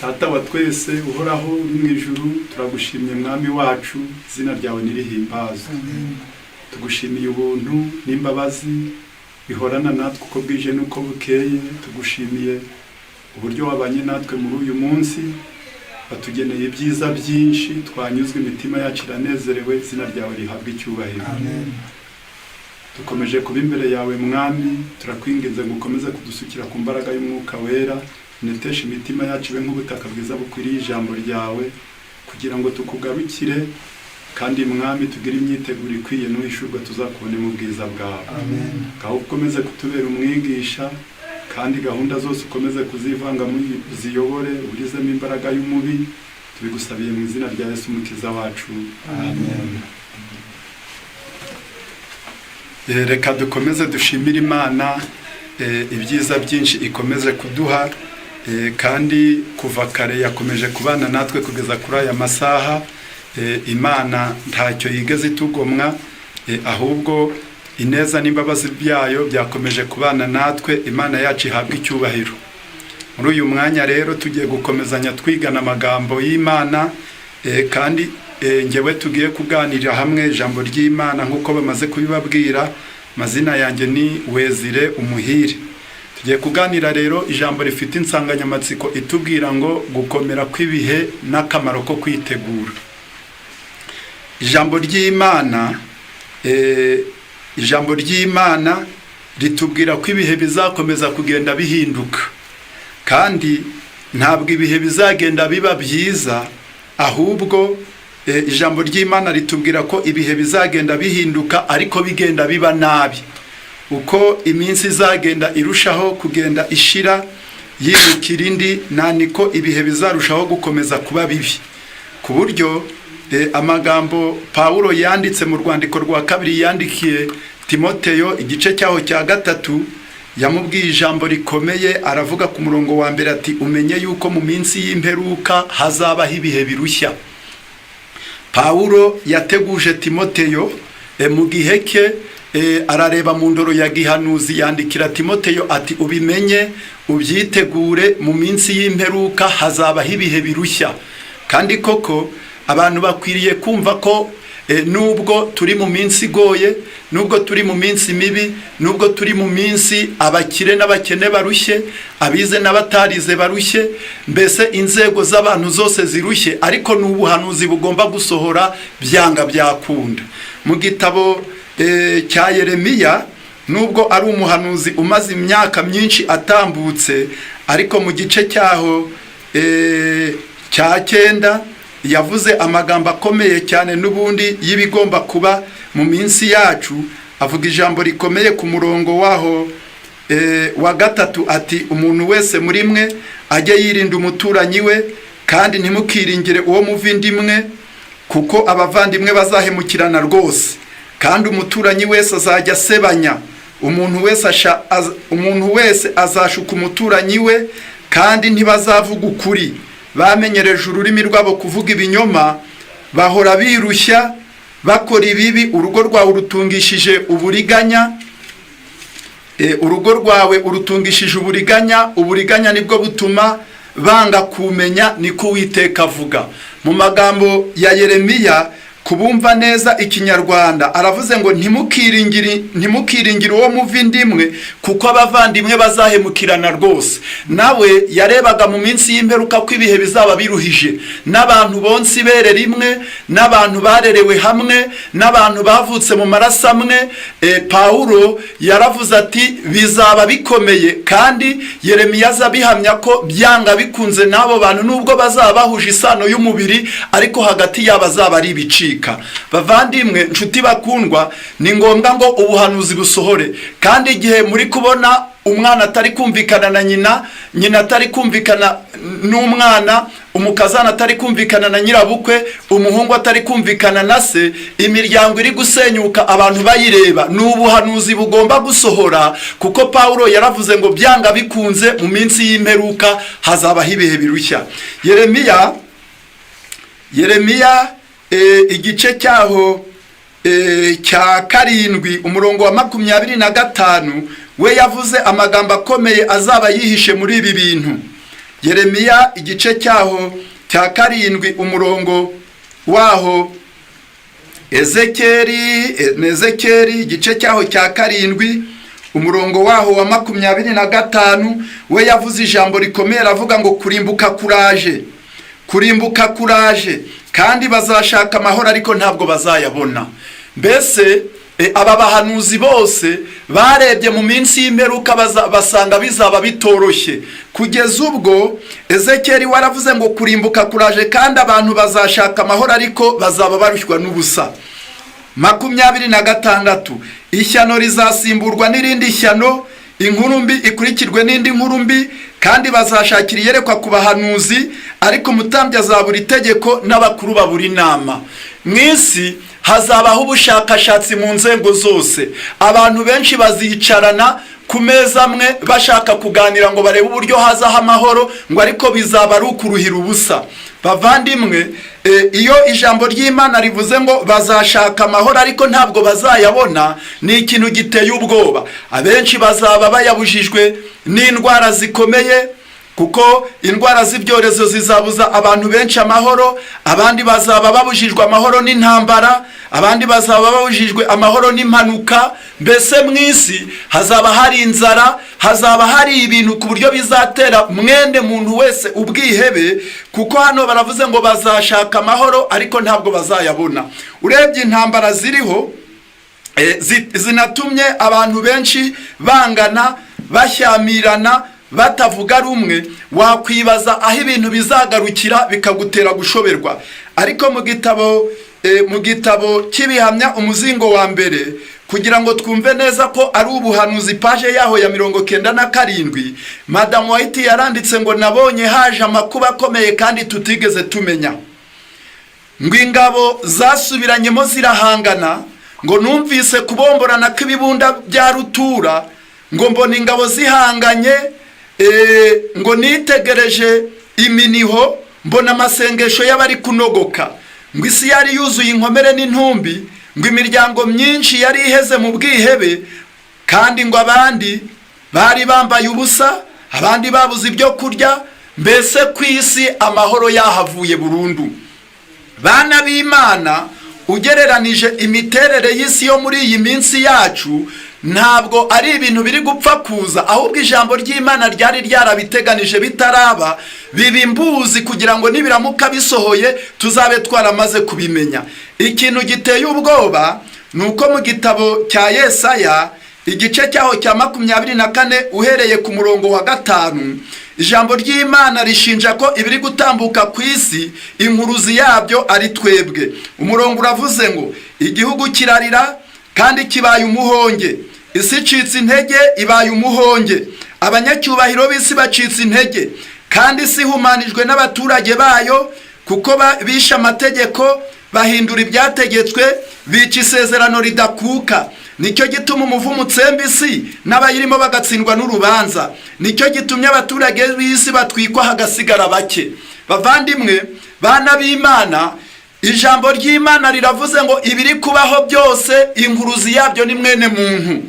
Data wa twese uhoraho uri mu ijuru, turagushimye Mwami wacu, izina ryawe nirihimbazwe. Tugushimiye ubuntu n'imbabazi bihorana natwe uko bwije n'uko bukeye. Tugushimiye uburyo wabanye natwe muri uyu munsi, watugeneye ibyiza byinshi, twanyuzwe, imitima yacu iranezerewe. Izina ryawe rihabwe icyubahiro. Dukomeje kuba imbere yawe Mwami, turakwinginze ngo ukomeze kudusukira ku mbaraga y'Umwuka Wera, uneteshe imitima yacu ibe nk'ubutaka bwiza bukwiriye ijambo ryawe, kugira ngo tukugarukire kandi Mwami tugire imyiteguro ikwiye, nuhishurwa tuzakubone mu bwiza bwawe. Ngaho ukomeze kutubera umwigisha, kandi gahunda zose ukomeze kuzivanga, uziyobore, uburizemo imbaraga y'umubi. Tubigusabiye mu izina rya Yesu Umukiza wacu, amen. Reka dukomeze dushimire Imana ibyiza byinshi ikomeze kuduha, kandi kuva kare yakomeje kubana natwe kugeza kuri aya masaha. Imana ntacyo yigeze itugomwa, ahubwo ineza n'imbabazi byayo byakomeje kubana natwe. Imana yacu ihabwa icyubahiro. Muri uyu mwanya rero tugiye gukomezanya twigana amagambo y'Imana, kandi ngewe tugiye kuganirira hamwe ijambo ry'Imana nk'uko bamaze kubibabwira. Amazina yanjye ni Wezire Umuhire. Tugiye kuganira rero ijambo rifite insanganyamatsiko itubwira ngo gukomera kw'ibihe n'akamaro ko kwitegura. Ijambo ry'Imana ritubwira ko ibihe bizakomeza kugenda bihinduka, kandi ntabwo ibihe bizagenda biba byiza, ahubwo ijambo ry'Imana ritubwira ko ibihe bizagenda bihinduka ariko bigenda biba nabi. Uko iminsi izagenda irushaho kugenda ishira yimukira indi, nta niko ibihe bizarushaho gukomeza kuba bibi, ku buryo amagambo Pawulo yanditse mu rwandiko rwa kabiri yandikiye Timoteyo, igice cyaho cya 3, yamubwiye ijambo rikomeye. Aravuga ku murongo wa 1 ati: "Umenye yuko mu minsi y'imperuka hazabaho ibihe birushya." Pawulo yateguje Timoteyo mu gihe ke, arareba mu ndoro ya gihanuzi, yandikira Timoteyo ati: "Ubimenye, ubyitegure, mu minsi y'imperuka hazabaho ibihe birushya." Kandi koko abantu bakwiriye kumva ko nubwo turi mu minsi igoye, nubwo turi mu minsi mibi, nubwo turi mu minsi abakire n'abakene barushye, abize n'abatarize barushye, mbese inzego z'abantu zose zirushye, ariko ni ubuhanuzi bugomba gusohora byanga byakunda. Mu gitabo cya Yeremiya, nubwo ari umuhanuzi umaze imyaka myinshi atambutse, ariko mu gice cyaho cya 9 yavuze amagambo akomeye cyane n'ubundi y'ibigomba kuba mu minsi yacu. Avuga ijambo rikomeye ku murongo waho wa 3 ati: "Umuntu wese muri mwe ajye yirinda umuturanyi we, kandi ntimukiringire uwo muva inda imwe, kuko abavandimwe bazahemukirana rwose, kandi umuturanyi wese azajya asebanya. Umuntu wese azashuka umuturanyi we, kandi ntibazavuga ukuri. Bamenyereje ururimi rwabo kuvuga ibinyoma, bahora birushya bakora ibibi. Urugo rwawe urutungishije uburiganya, urugo rwawe urutungishije uburiganya, uburiganya nibwo butuma banga kumenya, niko Uwiteka avuga." Mu magambo ya Yeremiya, kubumva neza Ikinyarwanda, aravuze ngo: "Ntimukiringire uwo muva inda imwe, kuko abavandimwe bazahemukirana rwose." Nawe yarebaga mu minsi y'imperuka ko ibihe bizaba biruhije, n'abantu bonsa ibere rimwe, n'abantu barerewe hamwe, n'abantu bavutse mu maraso amwe. Pawulo yaravuze ati: "Bizaba bikomeye." Kandi Yeremiya aza abihamya ko byanga bikunze n'abo bantu, nubwo bazaba bahuje isano y'umubiri, ariko hagati yabo azaba ari ibicika. Bavandimwe, nshuti bakundwa, ni ngombwa ngo ubuhanuzi busohore. Kandi igihe muri kubona umwana atari kumvikana na nyina, nyina atari kumvikana n'umwana, umukazana atari kumvikana na nyirabukwe, umuhungu atari kumvikana na se, imiryango iri gusenyuka abantu bayireba, ni ubuhanuzi bugomba gusohora, kuko Pawulo yaravuze ngo byanga bikunze mu minsi y'imperuka hazabaho ibihe birushya. Yeremiya igice cyaho cya 7, umurongo wa 25, we yavuze amagambo akomeye azaba yihishe muri ibi bintu. Yeremiya igice cyaho cya 7 umurongo waho, Ezekeri, Ezekeri igice cyaho cya 7 umurongo waho wa 25, we yavuze ijambo rikomeye, aravuga ngo: "Kurimbuka kuraje, kurimbuka kuraje, kandi bazashaka amahoro ariko ntabwo bazayabona." Mbese aba bahanuzi bose barebye mu minsi y'imperuka, basanga bizaba bitoroshye, kugeza ubwo Ezekeri waravuze ngo: "Kurimbuka kuraje, kandi abantu bazashaka amahoro ariko bazaba barushywa n'ubusa." 26: Ishyano rizasimburwa n'irindi shyano, inkuru mbi ikurikirwe n'indi nkuru mbi, kandi bazashakira iyerekwa ku bahanuzi, ariko umutambyi azabura itegeko n'abakuru babura inama. Mu isi hazabaho ubushakashatsi mu nzego zose. Abantu benshi bazicarana ku meza amwe bashaka kuganira ngo barebe uburyo hazaho amahoro, ngo ariko bizaba ari ukuruhira ubusa. Bavandimwe, iyo ijambo ry'Imana rivuze ngo bazashaka amahoro ariko ntabwo bazayabona, ni ikintu giteye ubwoba. Abenshi bazaba bayabujijwe n'indwara zikomeye, kuko indwara z'ibyorezo zizabuza abantu benshi amahoro. Abandi bazaba babujijwe amahoro n'intambara, abandi bazaba babujijwe amahoro n'impanuka. Mbese mu isi hazaba hari inzara, hazaba hari ibintu ku buryo bizatera mwene muntu wese ubwihebe, kuko hano baravuze ngo bazashaka amahoro ariko ntabwo bazayabona. Urebye intambara ziriho, zinatumye abantu benshi bangana, bashyamirana, batavuga rumwe, wakwibaza aho ibintu bizagarukira, bikagutera gushoberwa. Ariko mu gitabo cy'Ibihamya, umuzingo wa mbere, kugira ngo twumve neza ko ari ubuhanuzi, page yaho ya 97, Madamu White yaranditse ngo: "Nabonye haje amakuba akomeye kandi tutigeze tumenya." Ngo ingabo zasubiranyemo zirahangana, ngo numvise kubomborana kw'ibibunda bya rutura, ngo mbona ingabo zihanganye, ngo nitegereje iminiho, mbona amasengesho y'abari kunogoka. Ngo isi yari yuzuye inkomere n'intumbi, ngo imiryango myinshi yari iheze mu bwihebe, kandi ngo abandi bari bambaye ubusa, abandi babuze ibyo kurya. Mbese ku isi amahoro yahavuye burundu. Bana b'Imana, ugereranije imiterere y'isi yo muri iyi minsi yacu, ntabwo ari ibintu biri gupfa kuza, ahubwo ijambo ry'Imana ryari ryarabiteganije bitaraba, biba imbuzi kugira ngo nibiramuka bisohoye tuzabe twaramaze kubimenya. Ikintu giteye ubwoba ni uko mu gitabo cya Yesaya, igice cyaho cya 24, uhereye ku murongo wa 5, ijambo ry'Imana rishinja ko ibiri gutambuka ku isi inkuruzi yabyo ari twebwe. Umurongo uravuze ngo: "Igihugu kirarira kandi kibaye umuhonge, isi icitse intege, ibaye umuhonge, abanyacyubahiro b'isi bacitse intege, kandi isi ihumanijwe n'abaturage bayo, kuko bishe amategeko, bahindura ibyategetswe, bica isezerano ridakuka. Nicyo gituma umuvumo utsemba isi, n'abayirimo bagatsindwa n'urubanza. Nicyo gitumye abaturage b'isi batwikwa, hagasigara bake." Bavandimwe, bana b'Imana, ijambo ry'Imana riravuze ngo ibiri kubaho byose inkuruzi yabyo ni mwene muntu.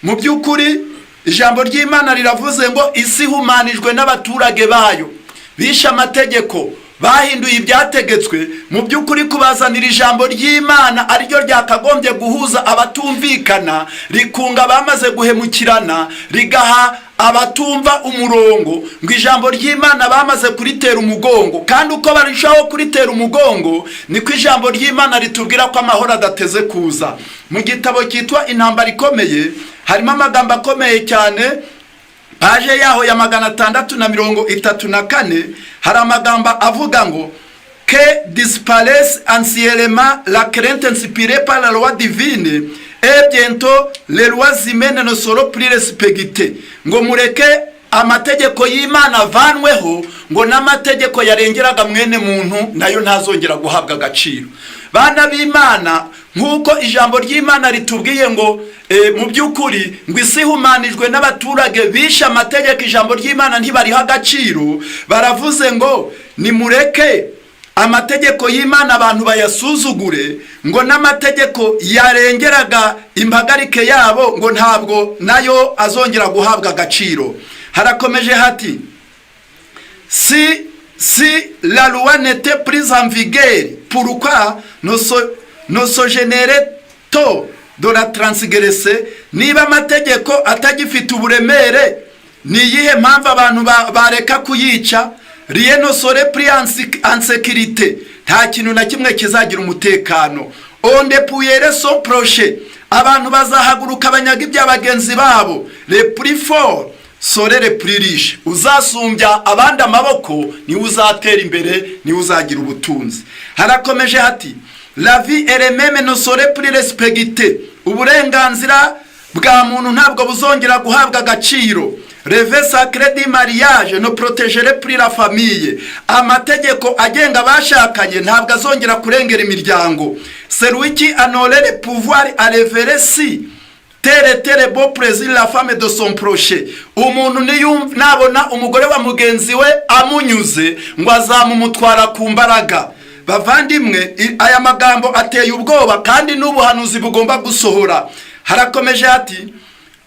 Mu by'ukuri ijambo ry'Imana riravuze ngo isi ihumanijwe n'abaturage bayo, bishe amategeko, bahinduye ibyategetswe. Mu by'ukuri kubazanira ijambo ry'Imana, ariryo ryakagombye guhuza abatumvikana, rikunga abamaze guhemukirana, rigaha abatumva umurongo, ngo ijambo ry'Imana bamaze kuritera umugongo, kandi uko barushaho kuritera umugongo niko ijambo ry'Imana ritubwira ko amahoro adateze kuza. Mu gitabo cyitwa Intambara Ikomeye harimo amagambo akomeye cyane. Page yaho ya 634 hari amagambo avuga ngo: "Que disparaisse entièrement la crainte inspirée par la loi divine, et bientôt les lois humaines ne seront plus respectées." Ngo mureke amategeko y'Imana avanweho, ngo n'amategeko yarengeraga mwene muntu nayo ntazongera guhabwa agaciro. Bana b'Imana, nk'uko ijambo ry'Imana ritubwiye ngo mu by'ukuri ngo isi ihumanijwe n'abaturage bishe amategeko, ijambo ry'Imana ntibariha agaciro, baravuze ngo nimureke amategeko y'Imana abantu bayasuzugure, ngo n'amategeko yarengeraga impagarike yabo ngo ntabwo nayo azongera guhabwa agaciro. Harakomeje hati: Si la loi n'était plus en vigueur, pourquoi ne se gênerait-on de la transgresser? Niba amategeko atagifite uburemere, ni iyihe mpamvu abantu bareka kuyica? Rien ne serait plus en sécurité, nta kintu na kimwe kizagira umutekano. On dépouillerait son prochain, abantu bazahaguruka banyaga ibya bagenzi babo. Le plus fort serait le plus riche, uzasumbya abandi amaboko niwe uzatera imbere, niwe uzagira ubutunzi. Harakomeje hati: la vie elle-même ne serait plus respectée, uburenganzira bwa muntu ntabwo buzongera guhabwa agaciro. Le vœu sacré du mariage ne protégerait plus la famille, amategeko agenga abashakanye ntabwo azongera kurengera imiryango. Celui qui en aurait le pouvoir enlèverait si tel était le bon plaisir la femme de son prochain. Umuntu nabona umugore wa mugenzi we amunyuze, ngo azamumutwara ku mbaraga. Bavandimwe, aya magambo ateye ubwoba kandi n'ubuhanuzi bugomba gusohora. Harakomeje ati: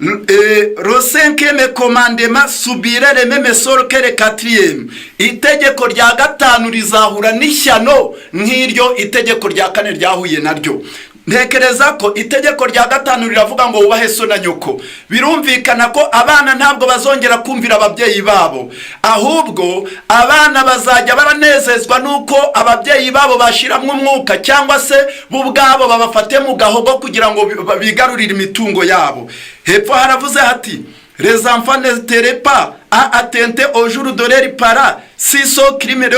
le cinquième commandement subirait le même sort que le quatrième, itegeko rya gatanu rizahura n'ishyano nk'iryo itegeko rya kane ryahuye naryo. Ntekereza ko itegeko rya gatanu riravuga ngo wubahe so na nyoko. Birumvikana ko abana ntabwo bazongera kumvira ababyeyi babo, ahubwo abana bazajya baranezezwa n'uko ababyeyi babo bashyiramo umwuka, cyangwa se bo ubwabo babafate mu gahogo kugira ngo bigarurire imitungo yabo. Hepfo haravuze hati: les enfants n'hésiteraient pas à attenter au jour de leurs parents si ce crime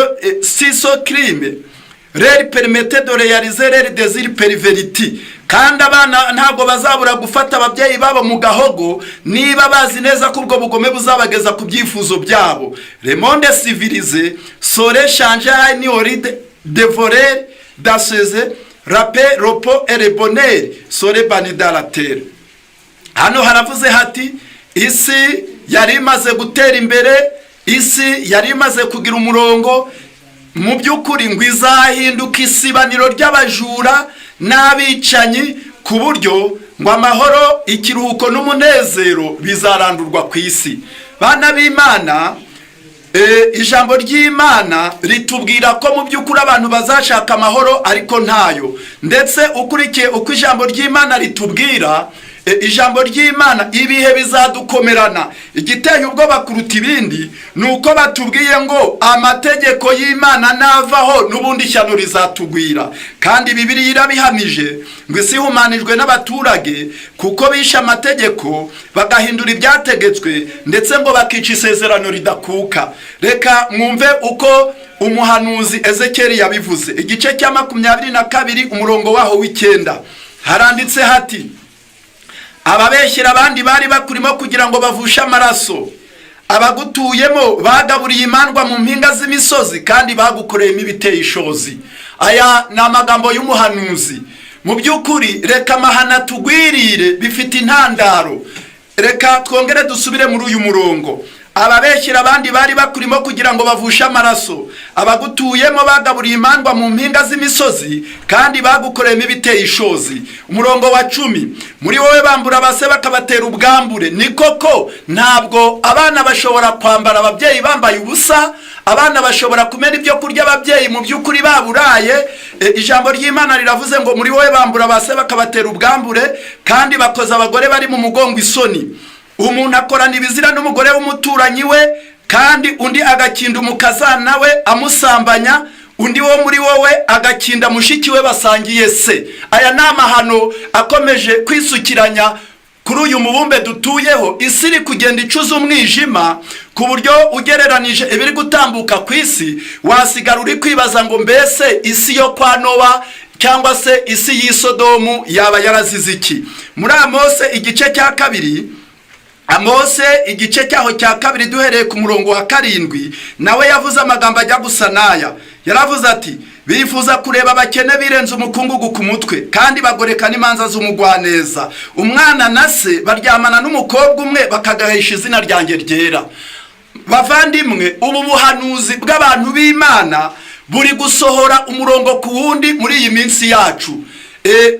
leur permettait de réaliser leur désir perverti. Kandi abana ntabwo bazabura gufata ababyeyi babo mu gahogo niba bazi neza ko ubwo bugome buzabageza ku byifuzo byabo. Le monde civilisé serait changé en horde de voleurs d'assassins, la paix, repos et le bonheur seraient bannis de la terre. Hano haravuze hati: isi yari imaze gutera imbere, isi yari imaze kugira umurongo, mu by'ukuri ngo izahinduka isibaniro ry'abajura n'abicanyi, ku buryo ngo amahoro, ikiruhuko n'umunezero bizarandurwa ku isi. Bana b'Imana, ijambo ry'Imana ritubwira ko mu by'ukuri abantu bazashaka amahoro ariko ntayo. Ndetse ukurikiye uko ijambo ry'Imana ritubwira, ijambo ry'Imana, ibihe bizadukomerana. Igiteye ubwoba kuruta ibindi ni uko batubwiye ngo amategeko y'Imana navaho, n'ubundi ishyano rizatugwira. Kandi Bibiliya irabihamije ngo isi ihumanijwe n'abaturage kuko bishe amategeko, bagahindura ibyategetswe, ndetse ngo bakica isezerano ridakuka. Reka mwumve uko umuhanuzi Ezekeri yabivuze, igice cya 22, umurongo waho w'9. Haranditse hati: ababeshyira abandi bari bakurimo kugira ngo bavushe amaraso, abagutuyemo bagaburiye imandwa mu mpinga z'imisozi, kandi bagukoreyemo ibiteye ishozi. Aya ni amagambo y'umuhanuzi. Mu by'ukuri, reka amahano atugwirire bifite intandaro. Reka twongere dusubire muri uyu murongo: ababeshyira abandi bari bakurimo kugira ngo bavushe amaraso, abagutuyemo bagaburiye imandwa mu mpinga z'imisozi, kandi bagukoreyemo ibiteye ishozi. Umurongo wa 10: muri wowe bambura base bakabatera ubwambure. Ni koko, ntabwo abana bashobora kwambara ababyeyi bambaye ubusa, abana bashobora kumena ibyo kurya ababyeyi mu by'ukuri baburaye. Ijambo ry'Imana riravuze ngo muri wowe bambura base bakabatera ubwambure, kandi bakoza abagore bari mu mugongo isoni. Umuntu akorana ibizira n'umugore w'umuturanyi we, kandi undi agakinda umukazana we amusambanya, undi wo muri wowe agakinda mushiki we basangiye se. Aya ni amahano akomeje kwisukiranya kuri uyu mubumbe dutuyeho. Isi iri kugenda icuza umwijima, ku buryo ugereranije ibiri gutambuka ku isi wasigara uri kwibaza ngo mbese isi yo kwa Nowa cyangwa se isi y'isodomu yaba yarazize iki? Muri Amose igice cya 2, Amose igice cyaho cya 2, duhereye ku murongo wa 7, nawe yavuze amagambo ajya gusa n'aya. Yaravuze ati: bifuza kureba abakene birenze umukungugu ku mutwe, kandi bagoreka n'imanza z'umugwaneza. Umwana na se baryamana n'umukobwa umwe, bakagahisha izina ryanjye ryera. Bavandimwe, ubu buhanuzi bw'abantu b'Imana buri gusohora umurongo ku wundi muri iyi minsi yacu.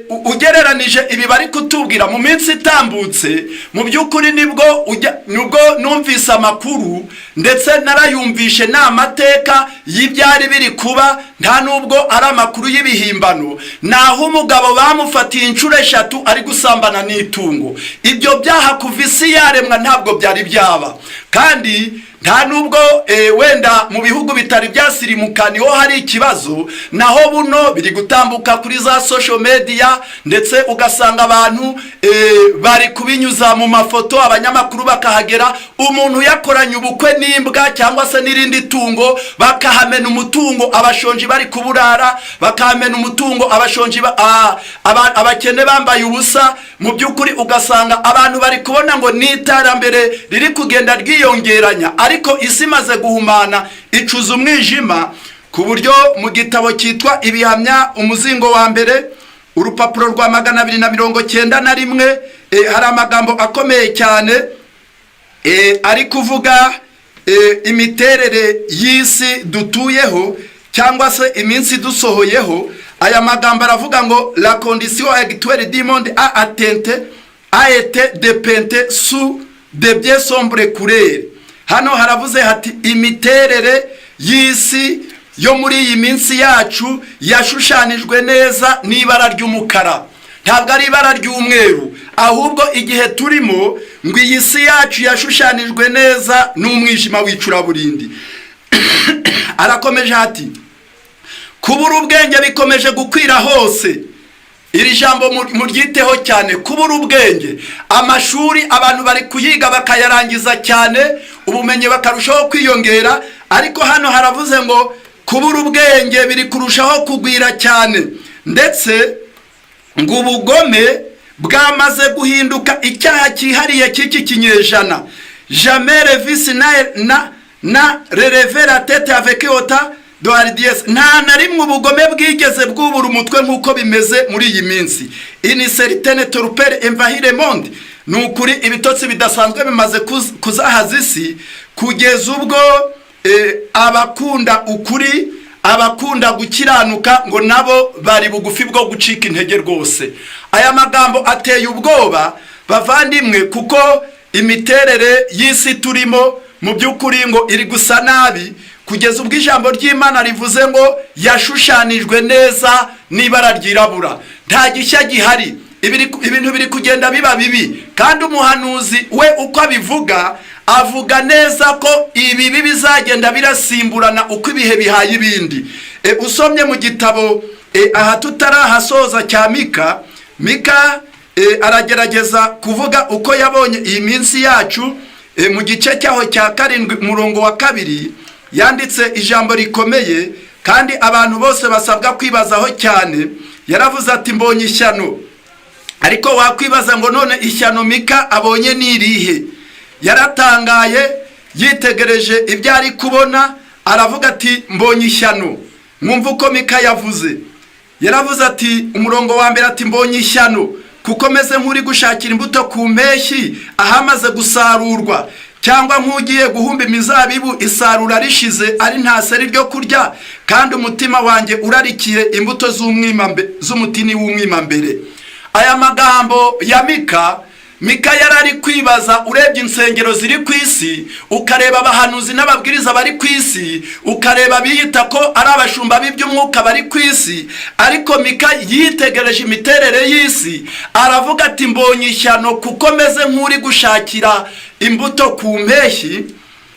Ugereranije ibi bari kutubwira mu minsi itambutse, mu by'ukuri nibwo numvise amakuru, ndetse narayumvishe, ni amateka y'ibyari biri kuba, nta nubwo ari amakuru y'ibihimbano. Naho umugabo bamufatiye inshuro eshatu ari gusambana n'itungo. Ibyo byaha kuva isi yaremwa ntabwo byari byaba, kandi nta nubwo wenda mu bihugu bitari byasirimuka niho hari ikibazo. Naho buno biri gutambuka kuri za social media, ndetse ugasanga abantu bari kubinyuza mu mafoto, abanyamakuru bakahagera. Umuntu yakoranye ubukwe n'imbwa cyangwa se n'irindi tungo, bakahamena umutungo, abashonji bari kuburara, bakahamena umutungo, abashonji abakene bambaye ubusa. Mu by'ukuri ugasanga abantu bari kubona ngo ni iterambere riri kugenda ryiyongeranya, ariko isi imaze guhumana, icuza umwijima, ku buryo mu gitabo cyitwa Ibihamya, umuzingo wa mbere, urupapuro rwa 291, hari amagambo akomeye cyane ari kuvuga imiterere y'isi dutuyeho cyangwa se iminsi dusohoyeho. Aya magambo aravuga ngo: "La condition actuelle du monde a atteinte a été dépeinte sous de bien sombres couleurs." Hano haravuze hati: "Imiterere y'isi yo muri iyi minsi yacu yashushanijwe neza n'ibara ry'umukara." Ntabwo ari ibara ry'umweru, ahubwo igihe turimo ngo iyi si yacu yashushanijwe neza n'umwijima w'icuraburindi. Arakomeje ati: "Kubura ubwenge bikomeje gukwira hose." Iri jambo muryiteho cyane, kubura ubwenge. Amashuri abantu bari kuyiga bakayarangiza cyane, ubumenyi bakarushaho kwiyongera, ariko hano haravuze ngo kubura ubwenge biri kurushaho kugwira cyane, ndetse ngo ubugome bwamaze guhinduka icyaha cyihariye cy'iki kinyejana. "Jamais le vice n'a relevé la tête avec autant de hardiesse." Nta na rimwe ubugome bwigeze bwubura umutwe nk'uko bimeze muri iyi minsi. "Une certaine torpeur envahit le monde." Ni ukuri ibitotsi bidasanzwe bimaze kuzahaza isi, kugeza ubwo abakunda ukuri, abakunda gukiranuka, ngo nabo bari bugufi bwo gucika intege rwose. Aya magambo ateye ubwoba, bavandimwe, kuko imiterere y'isi turimo mu by'ukuri ngo iri gusa nabi, kugeza ubwo ijambo ry'Imana rivuze ngo yashushanijwe neza n'ibara ryirabura. Nta gishya gihari, ibintu biri kugenda biba bibi, kandi umuhanuzi we uko abivuga, avuga neza ko ibibi bizagenda birasimburana uko ibihe bihaye ibindi. Usomye mu gitabo aha tutarahasoza cya Mika, Mika aragerageza kuvuga uko yabonye iyi minsi yacu. Mu gice cyaho cya 7, umurongo wa 2, yanditse ijambo rikomeye kandi abantu bose basabwa kwibazaho cyane. Yaravuze ati: "Mbonye ishyano." Ariko wakwibaza ngo none ishyano Mika abonye ni irihe? Yaratangaye yitegereje ibyo ari kubona, aravuga ati: "Mbonye ishyano." Mwumva uko Mika yavuze. Yaravuze ati, umurongo wa 1, ati: "Mbonye ishyano, kuko meze nk'uri gushakira imbuto ku mpeshyi ahamaze gusarurwa, cyangwa nk'ugiye guhumba imizabibu isarura rishize ari nta seri ryo kurya, kandi umutima wanjye urarikiye imbuto z'umutini w'umwimambere." Aya magambo ya Mika, Mika yari ari kwibaza: urebye insengero ziri ku isi, ukareba abahanuzi n'ababwiriza bari ku isi, ukareba abiyita ko ari abashumba b'iby'umwuka bari ku isi, ariko Mika yitegereje imiterere y'isi, aravuga ati: "Mbonye ishyano, kuko meze nk'uri gushakira imbuto ku mpeshyi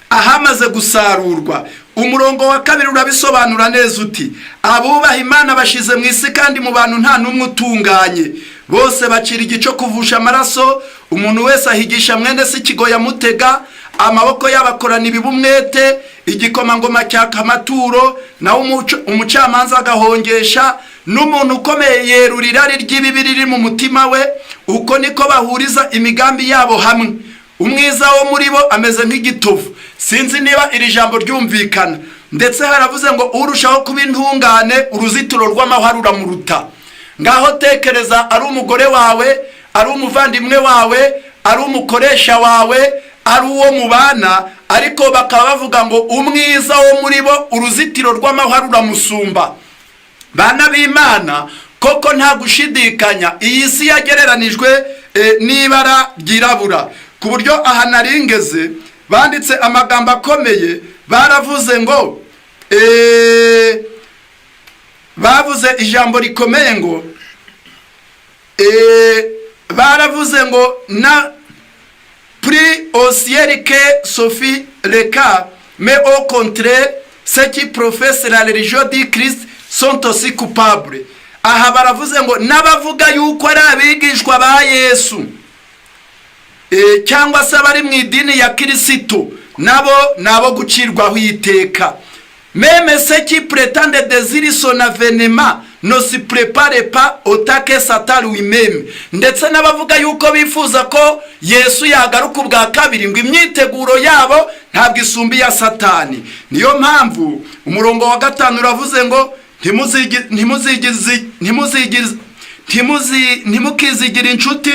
ahamaze gusarurwa." Umurongo wa 2 urabisobanura neza uti: "Abubaha Imana bashize mu isi, kandi mu bantu nta n'umwe utunganye. Bose bacira igico kuvusha amaraso, umuntu wese ahigisha mwene se ikigoyi amutega. Amaboko yabo akorana ibibi umwete. Igikomangoma cyaka amaturo, naho umucamanza agahongesha, n'umuntu ukomeye yerura irari ry'ibibi riri mu mutima we. Uko niko bahuriza imigambi yabo hamwe. Umwiza wo muri bo ameze nk'igitovu." Sinzi niba iri jambo ryumvikana. Ndetse haravuze ngo urushaho kuba intungane, uruzitiro rw'amahwa ruramuruta. Ngaho tekereza, ari umugore wawe, ari umuvandimwe wawe, ari umukoresha wawe, ari uwo mubana, ariko bakaba bavuga ngo umwiza wo muri bo uruzitiro rw'amahwa ruramusumba. Bana b'Imana, Koko nta gushidikanya, iyi si yagereranijwe n'ibara ryirabura, ku buryo aha naringeze banditse amagambo akomeye. Baravuze ngo bavuze ijambo rikomeye ngo baravuze ngo na plus au ciel que ce fut le cas, mais au contraire, ceux qui professent la religion du Christ sont aussi coupables. Aha baravuze ngo n'abavuga yuko ari abigishwa ba Yesu cyangwa se abari mu idini ya Kirisitu, nabo ni abo gucirwaho iteka. Même ceux qui prétendent désirer son avènement ne se préparent pas autant que Satan lui-même. Ndetse n'abavuga yuko bifuza ko Yesu yagaruka ubwa kabiri, ngo imyiteguro yabo ntabwo isumba iya Satani. Niyo mpamvu umurongo wa 5 uravuze ngo ntimukizigire inshuti,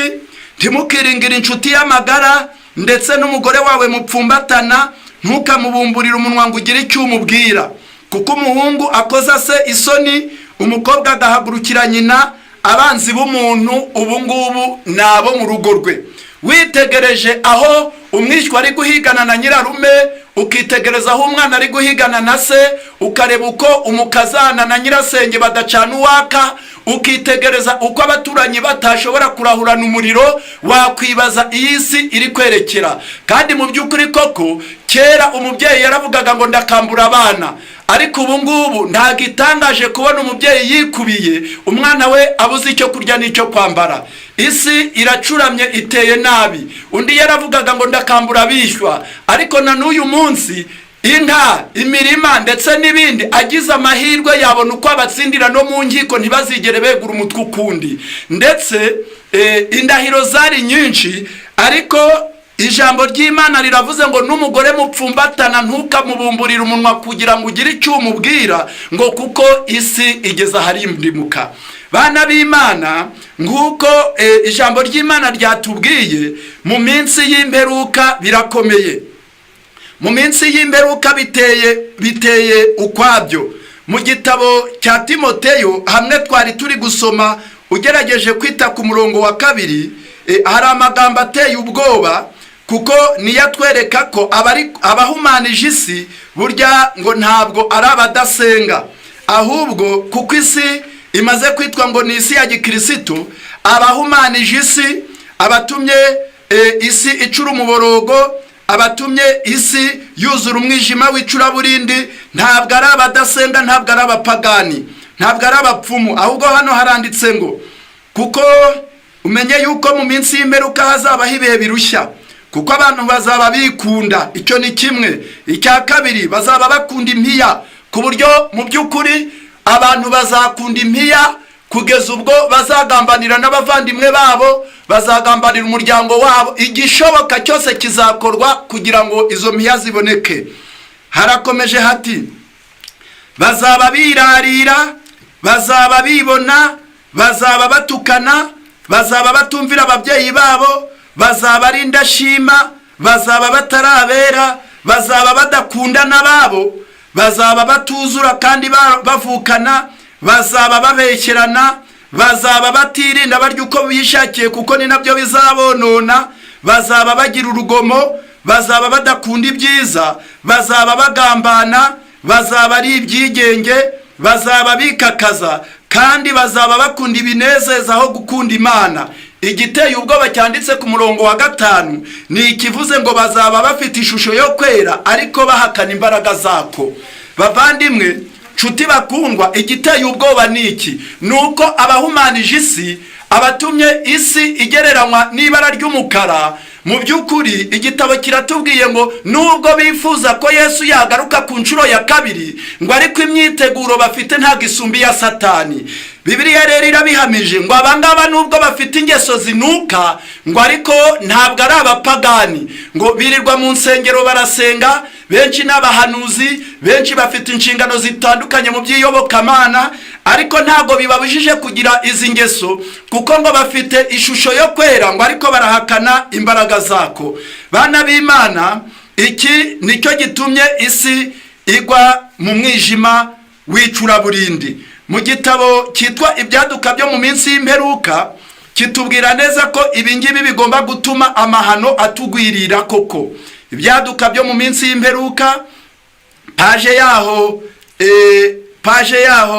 ntimukiringire inshuti y'amagara, ndetse n'umugore wawe mupfumbatana ntukamubumburire umunwa ngo ugire icyo umubwira, kuko umuhungu akoza se isoni, umukobwa agahagurukira nyina. Abanzi b'umuntu ubu ngubu ni abo mu rugo rwe. Witegereje aho umwishywa ari guhigana na nyirarume, ukitegereza aho umwana ari guhigana na se, ukareba uko umukazana na nyirasenge badacana uwaka, ukitegereza uko abaturanyi batashobora kurahurana umuriro, wakwibaza iyi si iri kwerekera. Kandi mu by'ukuri koko, kera umubyeyi yaravugaga ngo ndakambura abana, ariko ubu ngubu ntabwo itangaje kubona umubyeyi yikubiye umwana we abuze icyo kurya n'icyo kwambara. Isi iracuramye, iteye nabi. Undi yaravugaga ngo ndakambura abishywa, ariko na n'uyu munsi inka, imirima ndetse n'ibindi, agize amahirwe yabona uko abatsindira no mu nkiko, ntibazigere begura umutwe ukundi. Ndetse indahiro zari nyinshi, ariko ijambo ry'Imana riravuze ngo n'umugore mupfumbatana ntukamubumburire umunwa kugira ngo ugire icyo umubwira, ngo kuko isi igeze aharindimuka. Bana b'Imana, nk'uko ijambo ry'Imana ryatubwiye, mu minsi y'imperuka birakomeye, mu minsi y'imperuka biteye ukwabyo. Mu gitabo cya Timoteyo, hamwe twari turi gusoma, ugerageje kwita ku murongo wa 2, hari amagambo ateye ubwoba, kuko niyo atwereka ko abahumanije isi burya ngo ntabwo ari abadasenga, ahubwo kuko isi imaze kwitwa ngo ni isi ya gikirisitu, abahumanije isi, abatumye isi icura umuborogo, abatumye isi yuzura umwijima w'icuraburindi, ntabwo ari abadasenga, ntabwo ari abapagani, ntabwo ari abapfumu. Ahubwo hano haranditse ngo kuko umenye yuko mu minsi y'imperuka hazabaho ibihe birushya, kuko abantu bazaba bikunda. Icyo ni kimwe. Icya kabiri, bazaba bakunda impiya, ku buryo mu by'ukuri abantu bazakunda impiya kugeza ubwo bazagambanira n'abavandimwe babo, bazagambanira umuryango wabo. Igishoboka cyose kizakorwa kugira ngo izo mpiya ziboneke. Harakomeje hati bazaba birarira, bazaba bibona, bazaba batukana, bazaba batumvira ababyeyi babo, bazaba ari indashima, bazaba batarabera, bazaba badakundana babo, bazaba batuzura kandi bavukana, bazaba babeshyerana, bazaba batirinda, barya uko bishakiye, kuko ni nabyo bizabonona, bazaba bagira urugomo, bazaba badakunda ibyiza, bazaba bagambana, bazaba ari ibyigenge, bazaba bikakaza, kandi bazaba bakunda ibinezeza aho gukunda Imana. Igiteye ubwoba cyanditse ku murongo wa 5 ni ikivuze ngo bazaba bafite ishusho yo kwera ariko bahakana imbaraga zako. Bavandimwe, nshuti bakundwa, igiteye ubwoba ni iki? Ni uko abahumanije isi, abatumye isi igereranywa n'ibara ry'umukara, mu by'ukuri igitabo kiratubwiye ngo nubwo bifuza ko Yesu yagaruka ku nshuro ya kabiri, ngo ariko imyiteguro bafite ntabwo isumba iya Satani. Bibiliya rero irabihamije ngo abangaba, nubwo bafite ingeso zinuka, ngo ariko ntabwo ari abapagani, ngo birirwa mu nsengero barasenga, benshi ni abahanuzi, benshi bafite inshingano zitandukanye mu by'iyobokamana, ariko ntabwo bibabujije kugira izi ngeso, kuko ngo bafite ishusho yo kwera, ngo ariko barahakana imbaraga zako. Bana b'Imana, iki nicyo gitumye isi igwa mu mwijima w'icuraburindi. Mu gitabo cyitwa Ibyaduka byo mu minsi y'imperuka kitubwira neza ko ibi ngibi bigomba gutuma amahano atugwirira koko. Ibyaduka byo mu minsi y'imperuka, page yaho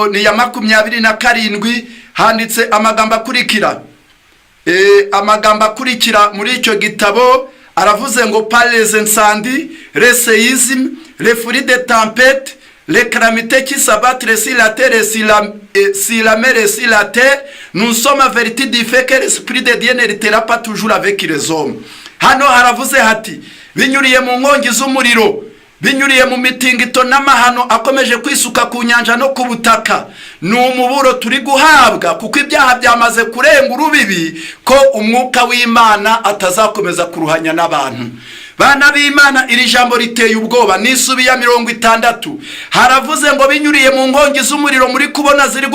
ni iya 27, handitse amagambo akurikira. Amagambo akurikira muri icyo gitabo aravuze ngo: "Par les incendies, les séismes, les furies de tempête, les calamités qui s'abattent sur la terre et sur la mer et sur la terre, nous sommes avertis du fait que l'esprit de Dieu ne luttera pas toujours avec les hommes." Hano haravuze hati: binyuriye mu nkongi z'umuriro, binyuriye mu mitingito n'amahano akomeje kwisuka ku nyanja no ku butaka, ni umuburo turi guhabwa, kuko ibyaha byamaze kurenga urubibi, ko umwuka w'Imana atazakomeza kuruhanya n'abantu. Bana b'Imana, iri jambo riteye ubwoba. N'isubi ya 60 haravuze ngo: binyuriye mu nkongi z'umuriro muri kubona ziri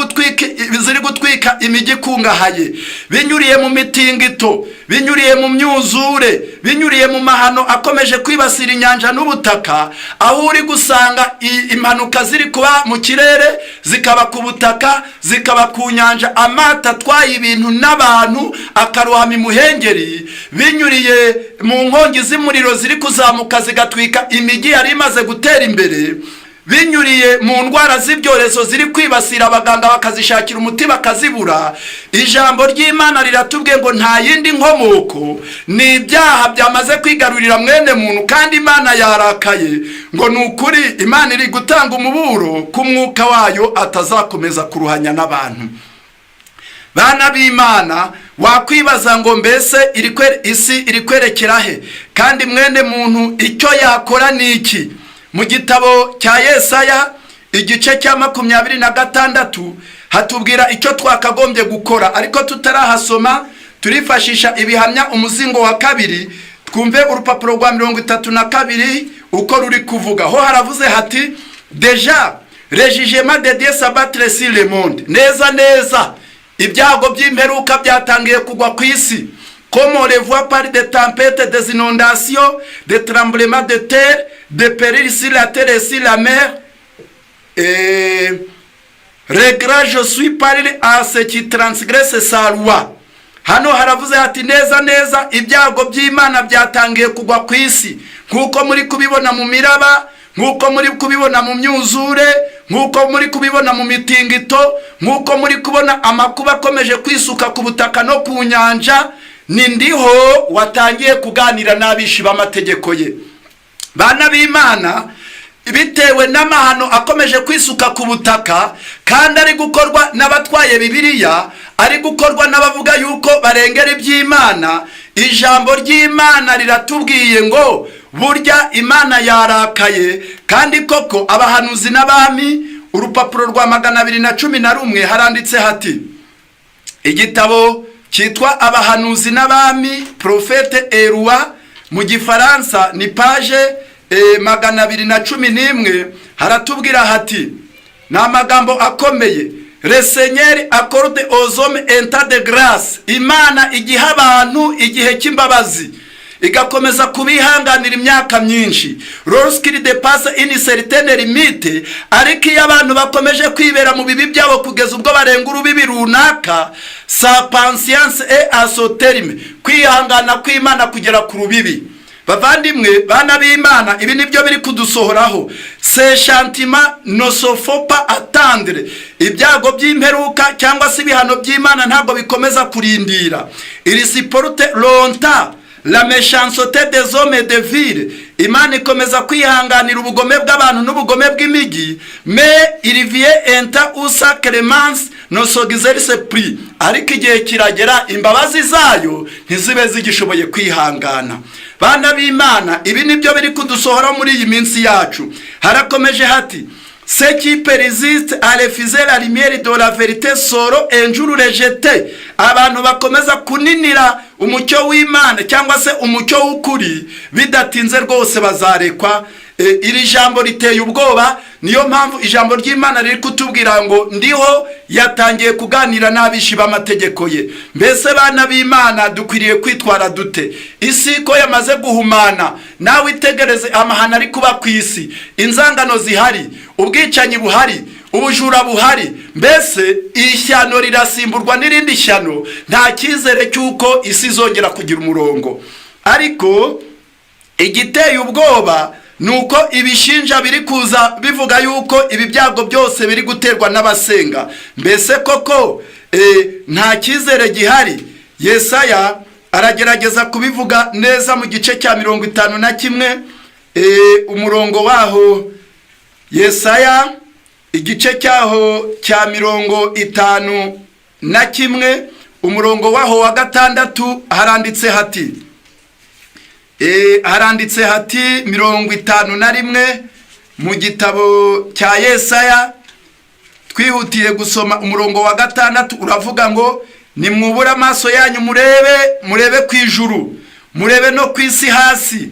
gutwika imijyi ikungahaye, binyuriye mu mitingito, binyuriye mu myuzure, binyuriye mu mahano akomeje kwibasira inyanja n'ubutaka, aho uri gusanga impanuka ziri kuba mu kirere, zikaba ku butaka, zikaba ku nyanja, amato atwaye ibintu n'abantu akarohama imuhengeri, binyuriye mu nkongi z'umuriro ziri kuzamuka zigatwika imijyi yari imaze gutera imbere, binyuriye mu ndwara z'ibyorezo ziri kwibasira abaganga bakazishakira umuti bakazibura, ijambo ry'Imana riratubwiye ngo nta yindi nkomoko, ni ibyaha byamaze kwigarurira mwene muntu, kandi Imana yarakaye. Ngo ni ukuri Imana iri gutanga umuburo ko umwuka wayo atazakomeza kuruhanya n'abantu. Bana b'Imana, wakwibaza ngo: mbese isi iri kwerekera he? Kandi mwene muntu icyo yakora ni iki? Mu gitabo cya Yesaya, igice cya 26, hatubwira icyo twakagombye gukora. Ariko tutarahasoma, turifashisha Ibihamya, umuzingo wa kabiri, twumve urupapuro rwa 32 uko ruri kuvuga. Ho haravuze hati: "Déjà le jugement de Dieu s'abattre sur le monde." Neza neza ibyago by'imperuka byatangiye kugwa ku isi. "Comme on le voit par des tempêtes, des inondations, des tremblements de terre, des périls sur la terre et sur la mer, et regret je suis parlé à ceux qui transgressent sa loi." Hano haravuze ati: neza neza ibyago by'Imana byatangiye kugwa ku isi, nk'uko muri kubibona mu miraba, nk'uko muri kubibona mu myuzure, nk'uko muri kubibona mu mitingito, nk'uko muri kubona amakuba akomeje kwisuka ku butaka no ku nyanja. Ni ndiho watangiye kuganira n'abishi b'amategeko ye. Bana b'Imana, bitewe n'amahano akomeje kwisuka ku butaka, kandi ari gukorwa n'abatwaye Bibiliya, ari gukorwa n'abavuga yuko barengera iby'Imana, ijambo ry'Imana riratubwiye ngo burya Imana yarakaye. Kandi koko, Abahanuzi n'Abami, urupapuro rwa 211, haranditse hati: igitabo cyitwa Abahanuzi n'Abami, Prophètes et Rois mu Gifaransa, ni page 211, haratubwira hati, ni amagambo akomeye: "Le Seigneur accorde aux hommes un temps de grâce." Imana igiha abantu igihe cy'imbabazi, igakomeza kubihanganira imyaka myinshi. "Lorsqu'il dépasse une certaine limite", ariko iyo abantu bakomeje kwibera mu bibi byabo kugeza ubwo barenga urubibi runaka, "sa patience est à son terme", kwihangana kw'Imana kugera ku rubibi. Bavandimwe, bana b'Imana, ibi nibyo biri kudusohoraho. "Ses châtiments ne se font pas attendre." Ibyago by'imperuka cyangwa se ibihano by'Imana ntabwo bikomeza kurindira. "Il supporte longtemps la méchanceté des hommes de ville." Imana ikomeza kwihanganira ubugome bw'abantu n'ubugome bw'imijyi. "Mais il vient un temps où sa clémence ne s'exerce plus." Ariko igihe kiragera imbabazi zayo ntizibe zigishoboye kwihangana. Bana b'Imana, ibi nibyo biri kudusohora muri iyi minsi yacu. Harakomeje hati: "Ceux qui persistent à refuser la lumière de la vérité seront un jour rejetés." Abantu bakomeza kuninira umucyo w'Imana cyangwa se umucyo w'ukuri, bidatinze rwose bazarekwa. Iri jambo riteye ubwoba. Niyo mpamvu ijambo ry'Imana riri kutubwira ngo ndiho yatangiye kuganira n'abishi b'amategeko ye. Mbese bana b'Imana, dukwiriye kwitwara dute? Isi ko yamaze guhumana, nawe itegereze amahano ari kuba ku isi, inzangano zihari, ubwicanyi buhari, ubujura buhari. Mbese ishyano rirasimburwa n'irindi shyano, nta cyizere cy'uko isi izongera kugira umurongo. Ariko igiteye ubwoba ni uko ibishinja biri kuza bivuga yuko ibi byago byose biri guterwa n'abasenga. Mbese koko nta cyizere gihari? Yesaya aragerageza kubivuga neza mu gice cya 51, umurongo waho. Yesaya igice cyaho cya 51, umurongo waho wa 6, haranditse hati 51 mu gitabo cya Yesaya, twihutiye gusoma umurongo wa 6, uravuga ngo: "Nimwubure amaso yanyu murebe, murebe ku ijuru, murebe no ku isi hasi.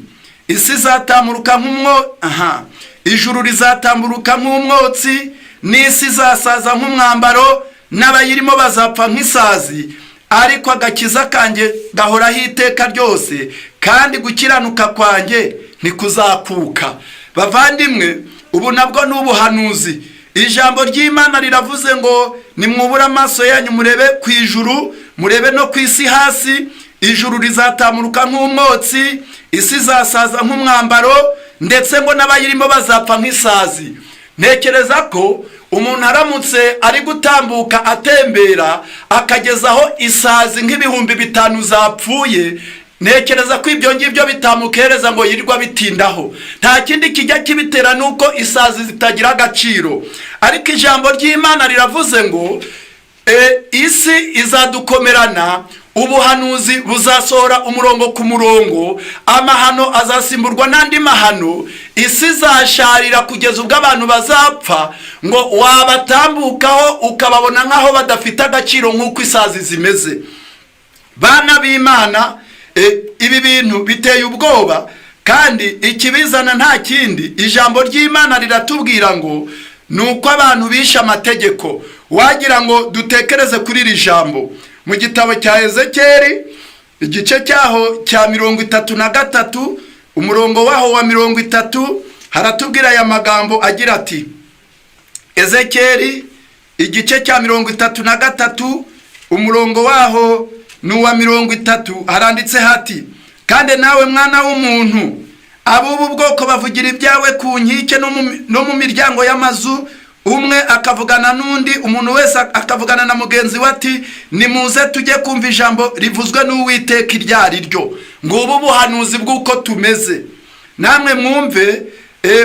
Isi izatamburuka nk'umwo aha ijuru rizatamburuka nk'umwotsi, n'isi izasaza nk'umwambaro, n'abayirimo bazapfa nk'isazi. Ariko agakiza kanjye gahoraho iteka ryose, kandi gukiranuka kwanjye ntikuzakuka." Bavandimwe, ubu nabwo ni ubuhanuzi. Ijambo ry'Imana riravuze ngo: "Nimwubure amaso yanyu murebe ku ijuru, murebe no ku isi hasi. Ijuru rizatamuruka nk'umwotsi, isi izasaza nk'umwambaro, ndetse ngo n'abayirimo bazapfa nk'isazi." Ntekereza ko umuntu aramutse ari gutambuka atembera akageza aho isazi nk'5000 zapfuye, ntekereza ko ibyo ngibyo bitamukereza ngo yirirwa bitindaho. Nta kindi kijya kibitera, ni uko isazi zitagira agaciro. Ariko ijambo ry'Imana riravuze ngo isi izadukomerana, ubuhanuzi buzasohora umurongo ku murongo, amahano azasimburwa n'andi mahano, isi izasharira kugeza ubwo abantu bazapfa, ngo wabatambukaho ukababona nk'aho badafite agaciro nk'uko isazi zimeze. Bana b'Imana, ibi bintu biteye ubwoba, kandi ikibizana nta kindi, ijambo ry'Imana riratubwira ngo ni uko abantu bishe amategeko. Wagira ngo dutekereze kuri iri jambo mu gitabo cya Ezekeri, igice cyaho cya 33, umurongo waho wa 30, haratubwira aya magambo agira ati: Ezekeri igice cya 33, umurongo waho ni uwa 30, haranditse hati: "Kandi nawe mwana w'umuntu, ab'ubu bwoko bavugira ibyawe ku nkike no mu miryango y'amazu, umwe akavugana n'undi, umuntu wese akavugana na mugenzi we ati: 'Nimuze tujye kumva ijambo rivuzwe n'Uwiteka iryo ari ryo.'" Ngubu buhanuzi bw'uko tumeze. Namwe mwumve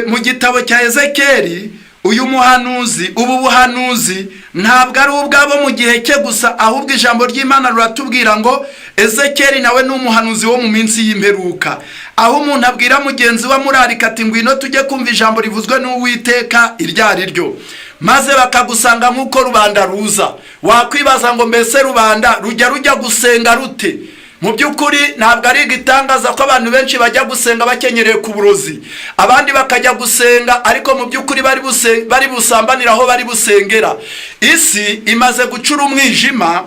mu gitabo cya Ezekeri, uyu muhanuzi, ubu buhanuzi ntabwo ari ubwabo mu gihe cye gusa, ahubwo ijambo ry'Imana riratubwira ngo Ezekeri nawe ni umuhanuzi wo mu minsi y'imperuka, aho umuntu abwira mugenzi we amurarika ati: "Ngwino tujye kumva ijambo rivuzwe n'Uwiteka iryo ari ryo." Maze bakagusanga nk'uko rubanda ruza. Wakwibaza ngo: "Mbese rubanda rujya gusenga rute?" Mu by'ukuri ntabwo ari igitangaza ko abantu benshi bajya gusenga bakenyereye ku burozi, abandi bakajya gusenga ariko mu by'ukuri bari busambanira aho bari busengera. Isi imaze gucura umwijima,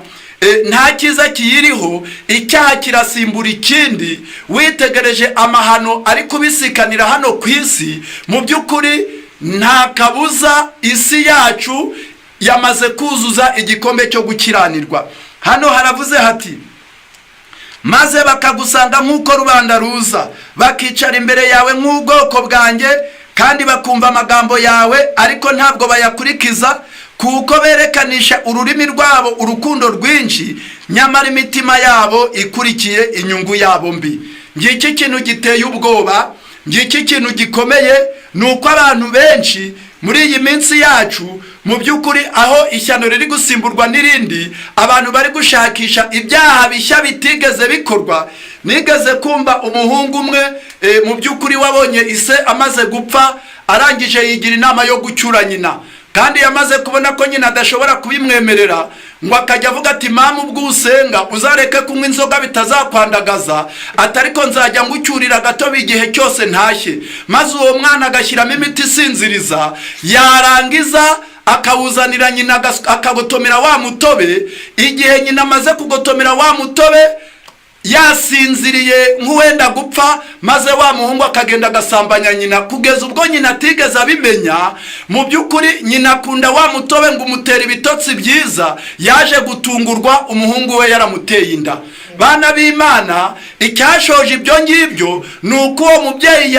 nta cyiza kiyiriho, icyaha kirasimbura ikindi. Witegereje amahano ari kubisikanira hano ku isi, mu by'ukuri nta kabuza isi yacu yamaze kuzuza igikombe cyo gukiranirwa. Hano haravuze hati: "Maze bakagusanga nk'uko rubanda ruza, bakicara imbere yawe nk'ubwoko bwanjye, kandi bakumva amagambo yawe, ariko ntabwo bayakurikiza, kuko berekanisha ururimi rwabo urukundo rwinshi, nyamara imitima yabo ikurikiye inyungu yabo mbi." Ngiki ikintu giteye ubwoba, ngiki ikintu gikomeye, ni uko abantu benshi muri iyi minsi yacu, mu by'ukuri aho ishyano riri gusimburwa n'irindi, abantu bari gushakisha ibyaha bishya bitigeze bikorwa. Nigeze kumva umuhungu umwe, mu by'ukuri wabonye ise amaze gupfa, arangije yigira inama yo gucyura nyina, kandi yamaze kubona ko nyina adashobora kubimwemerera, ngo akajya avuga ati: "Mama, ubwo usenga uzareke kunywa inzoga bitazakwandagaza," ati, "ariko nzajya ngucyurira agatobe igihe cyose ntashye." Maze uwo mwana agashyiramo imiti isinziriza, yarangiza akawuzanira nyina, akagotomera wa mutobe. Igihe nyina amaze kugotomera wa mutobe Yasinziriye nk'uwenda gupfa, maze wa muhungu akagenda agasambanya nyina, kugeza ubwo nyina atigeze abimenya. Mu by'ukuri nyina akunda wa mutobe ngo umutera ibitotsi byiza. Yaje gutungurwa umuhungu we yaramuteye inda. Bana b'Imana, icyashoje ibyo ngibyo ni uko uwo mubyeyi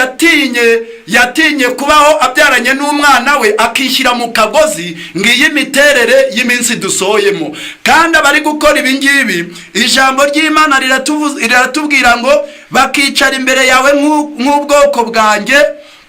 yatinye kubaho abyaranye n'umwana we, akishyira mu kagozi. Ngiyi imiterere y'iminsi dusohoyemo. Kandi abari gukora ibi ngibi, ijambo ry'Imana riratubwira ngo bakicara imbere yawe nk'ubwoko bwanjye,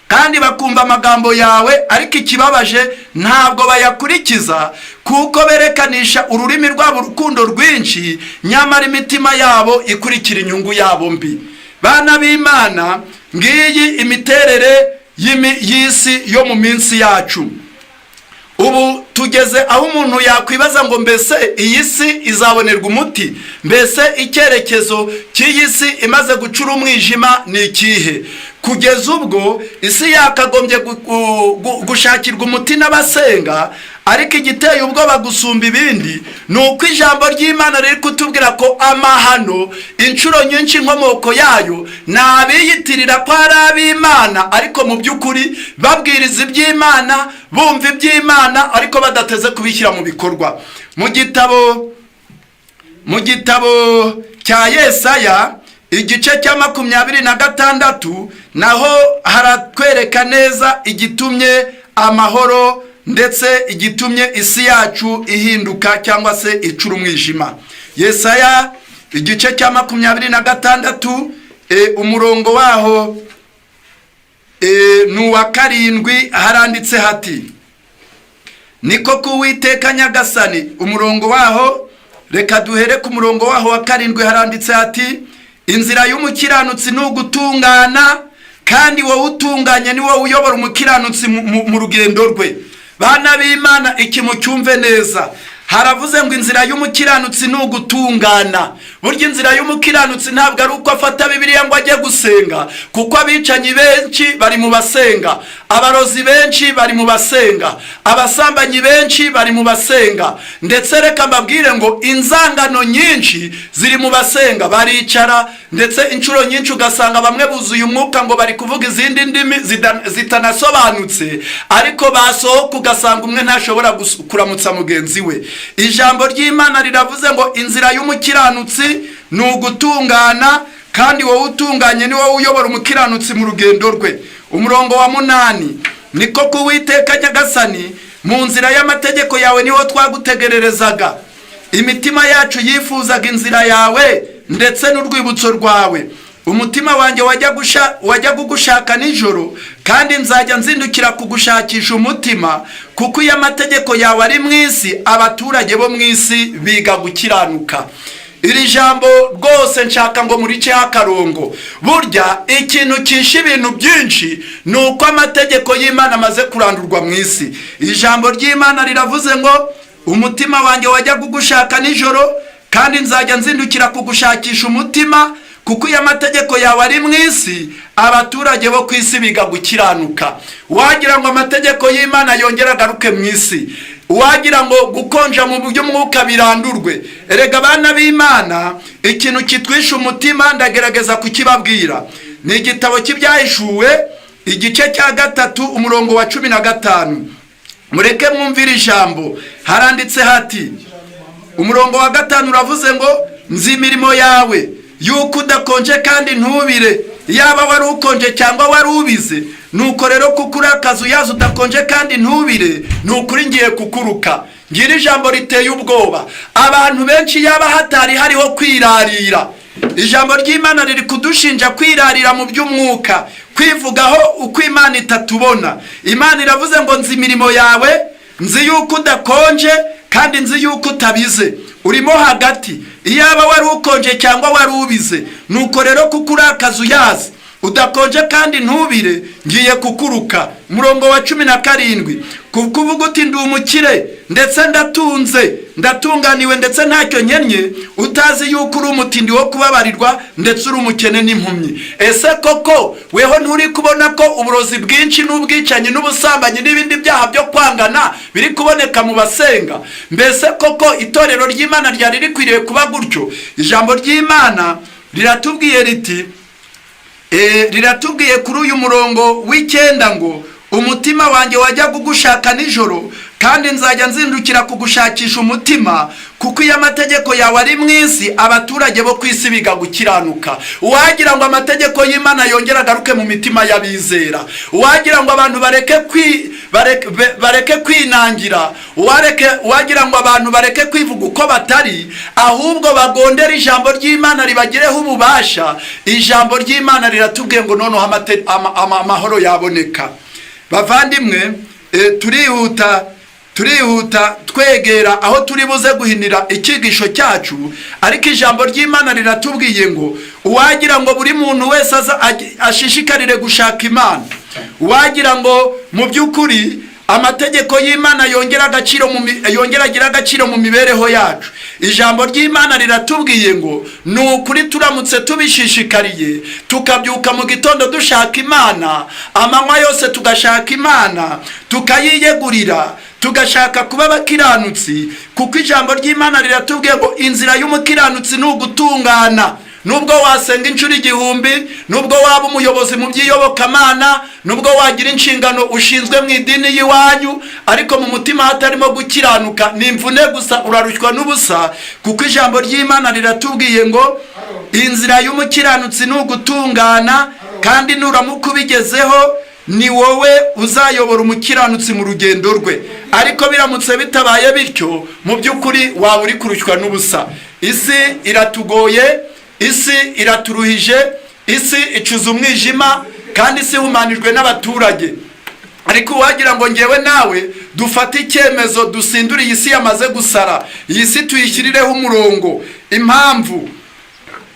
kandi bakumva amagambo yawe, ariko ikibabaje ntabwo bayakurikiza, kuko berekanisha ururimi rwabo urukundo rwinshi, nyamara imitima yabo ikurikira inyungu yabo mbi. Bana b'Imana, ngiyi imiterere y'isi yo mu minsi yacu. Ubu tugeze aho umuntu yakwibaza ngo: mbese iyi si izabonerwa umuti? Mbese icyerekezo cy'iyi si imaze gucura umwijima ni ikihe? Kugeza ubwo isi yakagombye gushakirwa umuti n'abasenga. Ariko igiteye ubwoba gusumba ibindi ni uko ijambo ry'Imana riri kutubwira ko amahano inshuro nyinshi inkomoko yayo ni abiyitirira ko ari ab'Imana, ariko mu by'ukuri babwiriza iby'Imana, bumva iby'Imana, ariko badateze kubishyira mu bikorwa. Mu gitabo cya Yesaya, igice cya 26, naho haratwereka neza igitumye amahoro, ndetse igitumye isi yacu ihinduka cyangwa se icura umwijima. Yesaya, igice cya 26, umurongo waho ni uwa 7. Haranditse hati: "Niko k'Uwiteka Nyagasani." Umurongo waho, reka duhere ku murongo waho wa 7. Haranditse hati: "Inzira y'umukiranutsi ni ugutungana, kandi wowe utunganye ni wowe uyobora umukiranutsi mu rugendo rwe." Bana b'Imana, iki mucyumve neza. Haravuze ngo inzira y'umukiranutsi ni ugutungana. Burya inzira y'umukiranutsi ntabwo ari uko afata Bibiliya ngo ajye gusenga, kuko abicanyi benshi bari mu basenga, abarozi benshi bari mu basenga, abasambanyi benshi bari mu basenga. Ndetse reka mbabwire ngo inzangano nyinshi ziri mu basenga. Baricara, ndetse inshuro nyinshi ugasanga bamwe buzuye umwuka, ngo bari kuvuga izindi ndimi zitanasobanutse, ariko basohoka ugasanga umwe ntashobora kuramutsa mugenzi we. Ijambo ry'Imana riravuze ngo inzira y'umukiranutsi ni ugutungana, kandi wowe utunganye ni wowe uyobora umukiranutsi mu rugendo rwe. Umurongo wa 8: "Niko k'Uwiteka Nyagasani, mu nzira y'amategeko yawe niho twagutegererezaga. Imitima yacu yifuzaga inzira yawe ndetse n'urwibutso rwawe. Umutima wanjye wajya kugushaka nijoro, kandi nzajya nzindukira kugushakisha umutima, kuko iyo amategeko yawe ari mu isi, abaturage bo mu isi biga gukiranuka." Iri jambo rwose nshaka ngo muriceho akarongo. Burya ikintu kishe ibintu byinshi ni uko amategeko y'Imana amaze kurandurwa mu isi. Ijambo ry'Imana riravuze ngo: "Umutima wanjye wajya kugushaka nijoro, kandi nzajya nzindukira kugushakisha umutima, kuko iyo amategeko yawe ari mu isi, abaturage bo ku isi biga gukiranuka." Wagira ngo amategeko y'Imana yongere agaruke mu isi, wagira ngo gukonja mu by'umwuka birandurwe. Erega abana b'Imana, ikintu kitwisha umutima ndagerageza kukibabwira. Ni igitabo cy'Ibyahishuwe, igice cya 3, umurongo wa 15. Mureke mwumvire ijambo. Haranditse hati, umurongo wa 5 uravuze ngo: "Nzi imirimo yawe, yuko udakonje kandi ntubire. Yaba wari ukonje cyangwa wari ubize. Nuko rero kuko uri akazuyaza, udakonje kandi ntubire, ni ukuri ngiye kukuruka." Ngira ijambo riteye ubwoba. Abantu benshi, yaba hatari hariho kwirarira, ijambo ry'Imana riri kudushinja kwirarira mu by'umwuka, kwivugaho uko Imana itatubona. Imana iravuze ngo: "Nzi imirimo yawe, nzi yuko udakonje kandi nzi yuko utabize, urimo hagati. Iyaba wari ukonje cyangwa wari ubize. Nuko rero kuko uri akazuyazi, udakonje kandi ntubire, ngiye kukuruka." Umurongo wa 17: "Kuko uvuga uti: 'Ndi umukire, ndetse ndatunze, ndatunganiwe, ndetse ntacyo nkennye,' utazi yuko uri umutindi wo kubabarirwa, ndetse uri umukene n'impumyi." Ese koko weho nturi kubona ko uburozi bwinshi n'ubwicanyi n'ubusambanyi n'ibindi byaha byo kwangana biri kuboneka mu basenga? Mbese koko itorero ry'Imana ryari rikwiriye kuba gutyo? Ijambo ry'Imana Riratubwiye riti, riratubwiye kuri uyu murongo w'9 ngo: "Umutima wanjye wajyaga ugushaka nijoro, kandi nzajya nzindukira kugushakisha umutima, kuko iyo amategeko yawe ari mu isi, abaturage bo ku isi biga gukiranuka." Uwagira ngo amategeko y'Imana yongere agaruke mu mitima y'abizera, uwagira ngo abantu bareke kwinangira, uwagira ngo abantu bareke kwivuga uko batari, ahubwo bagondere ijambo ry'Imana ribagireho ububasha. Ijambo ry'Imana riratubwiye ngo noneho amahoro yaboneka. Bavandimwe, turihuta, turihuta twegera aho turi buze guhinira icyigisho cyacu, ariko ijambo ry'Imana riratubwiye ngo uwagira ngo buri muntu wese aza ashishikarire gushaka Imana, uwagira ngo mu by'ukuri amategeko y'Imana yongera agire agaciro mu mibereho yacu. Ijambo ry'Imana riratubwiye ngo ni ukuri, turamutse tubishishikariye, tukabyuka mu gitondo dushaka Imana, amanywa yose tugashaka Imana, tukayiyegurira, tugashaka kuba abakiranutsi, kuko ijambo ry'Imana riratubwiye ngo inzira y'umukiranutsi ni ugutungana. Nubwo wasenga inshuro 1000, nubwo waba umuyobozi mu by'iyobokamana, nubwo wagira inshingano ushinzwe mu idini y'iwanyu, ariko mu mutima hatarimo gukiranuka, ni imvune gusa, urarushywa n'ubusa, kuko ijambo ry'Imana riratubwiye ngo inzira y'umukiranutsi ni ugutungana, kandi nuramuka ubigezeho, ni wowe uzayobora umukiranutsi mu rugendo rwe. Ariko biramutse bitabaye bityo, mu by'ukuri waba uri kurushywa n'ubusa. Isi iratugoye, isi iraturuhije, isi icuza umwijima, kandi isi ihumanijwe n'abaturage. Ariko uwagira ngo ngewe nawe dufate icyemezo, dusindure iyi si yamaze gusara, iyi si tuyishyirireho umurongo. Impamvu,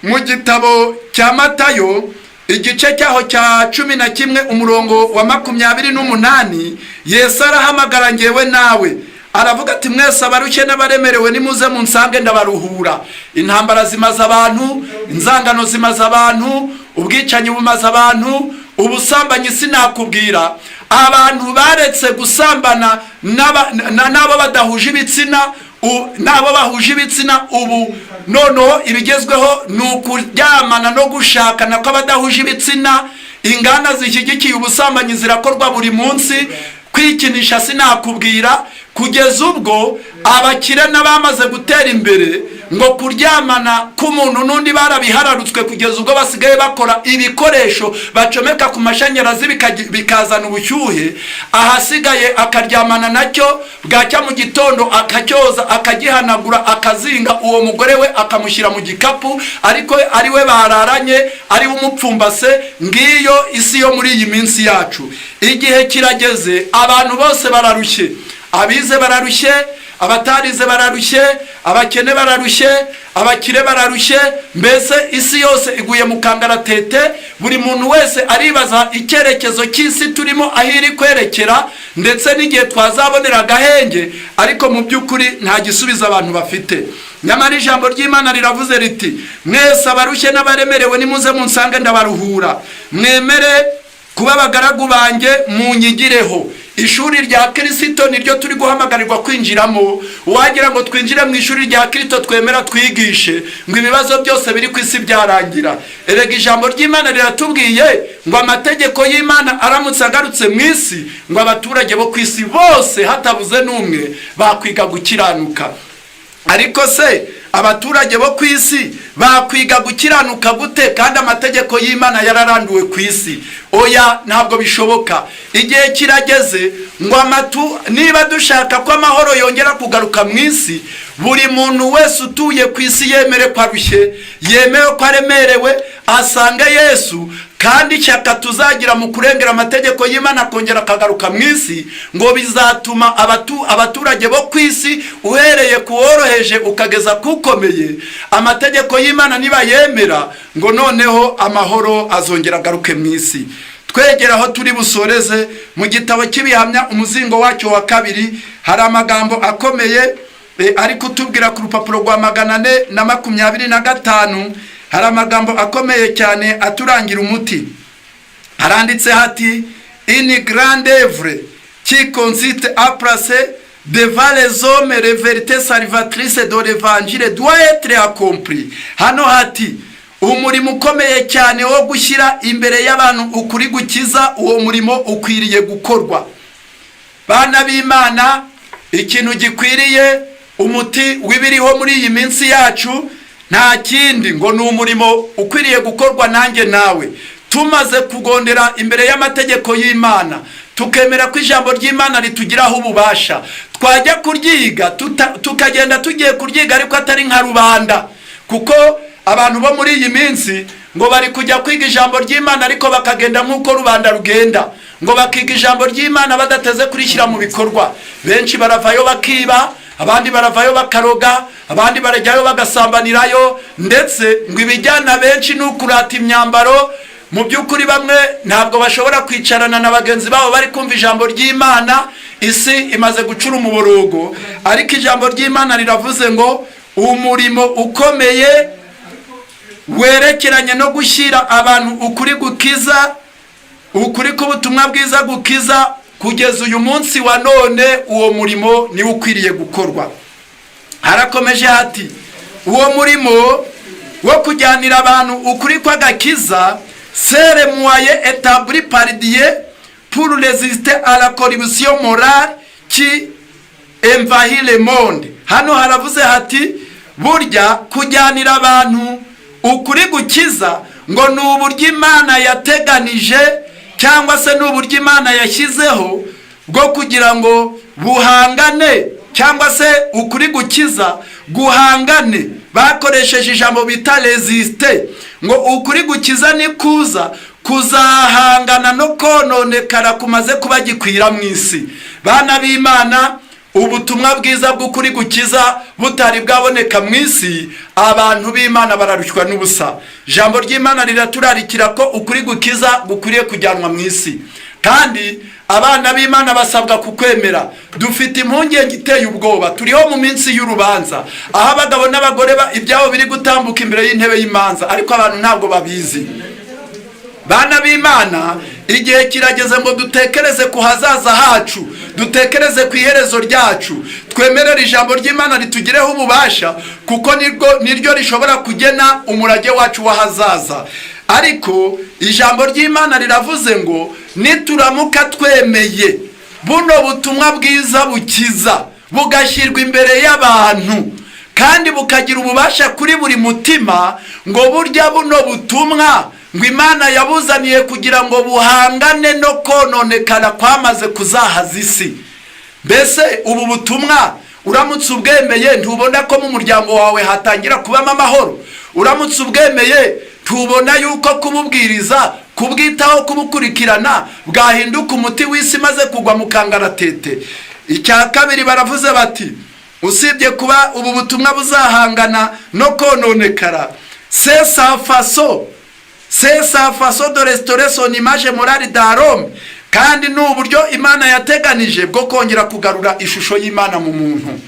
mu gitabo cya Matayo, igice cyaho cya 11, umurongo wa 28, Yesu arahamagara ngewe nawe, aravuga ati: "Mwese abarushye n'abaremerewe, nimuze munsange ndabaruhura." Intambara zimaze abantu, inzangano zimaze abantu, ubwicanyi bumaze abantu, ubusambanyi sinakubwira. Abantu baretse gusambana n'abo badahuje ibitsina, n'abo bahuje ibitsina. Ubu noneho ibigezweho ni ukuryamana no gushakana kw'abadahuje ibitsina. Inganda zishyigikiye ubusambanyi zirakorwa buri munsi. Kwikinisha sinakubwira, kugeza ubwo abakire n'abamaze gutera imbere ngo kuryamana k'umuntu n'undi barabihararutswe, kugeza ubwo basigaye bakora ibikoresho bacomeka ku mashanyarazi bikazana ubushyuhe, ahasigaye akaryamana nacyo, bwacya mu gitondo akacyoza, akagihanagura, akazinga, uwo mugore we akamushyira mu gikapu, ariko ari we bararanye, ari we umupfumbase. Ngiyo isi yo muri iyi minsi yacu. Igihe kirageze, abantu bose bararushye: abize bararushye, abatarize bararushye, abakene bararushye, abakire bararushye. Mbese isi yose iguye mu kangaratete. Buri muntu wese aribaza icyerekezo cy'isi turimo, aho iri kwerekera, ndetse n'igihe twazabonera agahenge, ariko mu by'ukuri nta gisubizo abantu bafite. Nyamara ijambo ry'Imana riravuze riti: "Mwese abarushye n'abaremerewe, nimuze munsange ndabaruhura. Mwemere kuba abagaragu banjye, munyigireho." Ishuri rya Kirisito niryo turi guhamagarirwa kwinjiramo. Wagira ngo twinjire mu ishuri rya Kirisito, twemera twigishe, ngo ibibazo byose biri ku isi byarangira. Erega ijambo ry'Imana riratubwiye ngo amategeko y'Imana aramutse agarutse mu isi, ngo abaturage bo ku isi bose hatabuze n'umwe bakwiga gukiranuka. Ariko se abaturage bo ku isi bakwiga gukiranuka gute kandi amategeko y'Imana yararanduwe ku isi? Oya, ntabwo bishoboka. Igihe kirageze ngo amatu niba dushaka ko amahoro yongera kugaruka mu isi, buri muntu wese utuye ku isi yemere ko arushye, yemere ko aremerewe, asange Yesu. Kandi ishyaka tuzagira mu kurengera amategeko y'Imana akongera akagaruka mu isi, ngo bizatuma abaturage bo ku isi, uhereye ku woroheje ukageza ku ukomeye, amategeko y'Imana nibayemera, ngo noneho amahoro azongera agaruke mu isi. Twegera aho turi busoreze, mu gitabo cy'Ibihamya, umuzingo wacyo wa kabiri, hari amagambo akomeye ari kutubwira. Ku rupapuro rwa 425 hari amagambo akomeye cyane aturangira umuti. Haranditse hati: "Une grande œuvre qui consiste à placer devant les hommes les vérités salvatrices de l'Évangile doit être accomplie." Hano hati Umurimo ukomeye cyane wo gushyira imbere y'abantu ukuri gukiza, uwo murimo ukwiriye gukorwa. Bana b'Imana, ikintu gikwiriye, umuti w'ibiriho muri iyi minsi yacu, nta kindi, ngo ni umurimo ukwiriye gukorwa nanjye nawe. Tumaze kugondera imbere y'amategeko y'Imana, tukemera ko ijambo ry'Imana ritugiraho ububasha, twajya kuryiga, tukagenda tugiye kuryiga ariko atari nka rubanda, kuko abantu bo muri iyi minsi ngo bari kujya kwiga ijambo ry'Imana ariko bakagenda nk'uko rubanda rugenda, ngo bakiga ijambo ry'Imana badateze kurishyira mu bikorwa. Benshi baravayo bakiba, abandi baravayo bakaroga, abandi barajyayo bagasambanirayo, ndetse ngo ibijyana benshi ni ukurata imyambaro. Mu by'ukuri bamwe ntabwo bashobora kwicarana na bagenzi babo bari kumva ijambo ry'Imana. Isi imaze gucura umuborogo, ariko ijambo ry'Imana riravuze ngo umurimo ukomeye werekeranye no gushyira abantu ukuri gukiza, ukuri k'ubutumwa bwiza gukiza, kugeza uyu munsi wa none uwo murimo niwo ukwiriye gukorwa. Harakomeje hati: uwo murimo wo kujyanira abantu ukuri kw'agakiza, c'est le moyen établi par Dieu pour résister à la corruption morale qui envahit le monde. Hano haravuze hati: burya kujyanira abantu ukuri gukiza ngo ni uburyo Imana yateganije, cyangwa se ni uburyo Imana yashyizeho bwo kugira ngo buhangane, cyangwa se ukuri gukiza guhangane. Bakoresheje ijambo bita résister, ngo ukuri gukiza ni kuza kuzahangana no kononekara kumaze kuba gikwira mu isi. Bana b'Imana, ubutumwa bwiza bw'ukuri gukiza butari bwaboneka mu isi, abantu b'Imana bararushywa n'ubusa. Ijambo ry'Imana riraturarikira ko ukuri gukiza gukwiriye kujyanwa mu isi, kandi abana b'Imana basabwa kukwemera. Dufite impungenge iteye ubwoba. Turiho mu minsi y'urubanza, aho abagabo n'abagore ibyabo biri gutambuka imbere y'intebe y'imanza, ariko abantu ntabwo babizi. Bana b'Imana, igihe kirageze ngo dutekereze ku hazaza hacu, dutekereze ku iherezo ryacu, twemerere ijambo ry'Imana ritugireho ububasha, kuko niryo rishobora kugena umurage wacu w'ahazaza. Ariko ijambo ry'Imana riravuze ngo nituramuka twemeye buno butumwa bwiza bukiza, bugashyirwa imbere y'abantu kandi bukagira ububasha kuri buri mutima, ngo burya buno butumwa ngo Imana yabuzaniye kugira ngo buhangane no kononekara kwamaze kuzahaza isi. Mbese ubu butumwa uramutse ubwemeye, ntubona ko mu muryango wawe hatangira kubamo amahoro? Uramutse ubwemeye, tubona yuko kububwiriza, kubwitaho, kubukurikirana bwahinduka umuti w'isi maze kugwa mu kangaratete? Icya kabiri, baravuze bati usibye kuba ubu butumwa buzahangana no kononekara, c'est sa façon de restaurer son image morale dans l'homme, kandi ni uburyo Imana yateganije bwo kongera kugarura ishusho y'Imana mu muntu.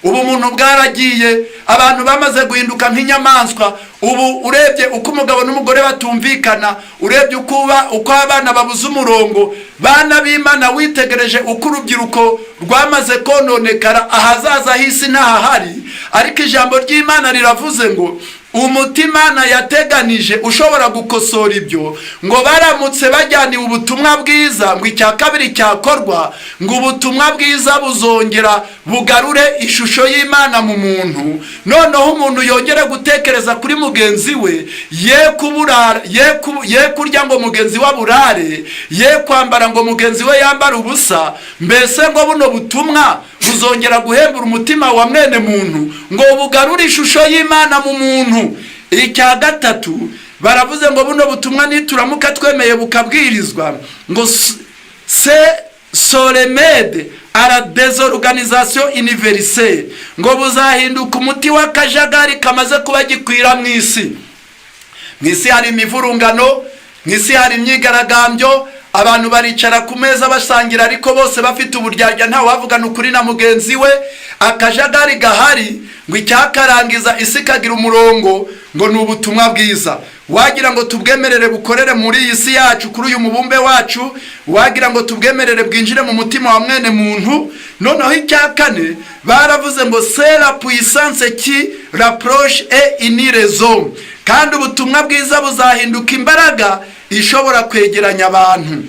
Ubu muntu bwaragiye, abantu bamaze guhinduka nk'inyamaswa. Ubu urebye uko umugabo n'umugore batumvikana, urebye uko abana babuze umurongo, bana b'Imana, witegereje uko urubyiruko rwamaze kononekara, ahazaza h'isi ntahahari. Ariko ijambo ry'Imana riravuze ngo umuti Imana yateganije ushobora gukosora ibyo, ngo baramutse bajyaniwe ubutumwa bwiza, ngo icya kabiri cyakorwa, ngo ubutumwa bwiza buzongera bugarure ishusho y'Imana mu muntu, noneho umuntu yongere gutekereza kuri mugenzi we, ye kuburara, ye kurya ngo mugenzi we aburare, ye kwambara ngo mugenzi we yambare ubusa. Mbese ngo buno butumwa buzongera guhembura umutima wa mwene muntu, ngo bugarure ishusho y'Imana mu muntu. Icya gatatu, baravuze ngo buno butumwa nituramuka twemeye bukabwirizwa, ngo c'est son remède à la désorganisation universelle, ngo buzahinduka umuti w'akajagari kamaze kuba gikwira mu isi. Mu isi hari imivurungano, mu isi hari imyigaragambyo. Abantu baricara ku meza basangira, ariko bose bafite uburyarya, ntawavugana ukuri na mugenzi we. Akajagari gahari, ngo icyakarangiza isi ikagira umurongo ngo ni ubutumwa bwiza. Wagira ngo tubwemerere bukorere muri iyi si yacu, kuri uyu mubumbe wacu, wagira ngo tubwemerere bwinjire mu mutima wa mwene muntu. Noneho icya kane, baravuze ngo c'est la puissance qui rapproche et unit les hommes, kandi ngo ni imbaraga ishobora kwegeranya abantu. Kandi ubutumwa bwiza buzahinduka imbaraga ishobora kwegeranya abantu,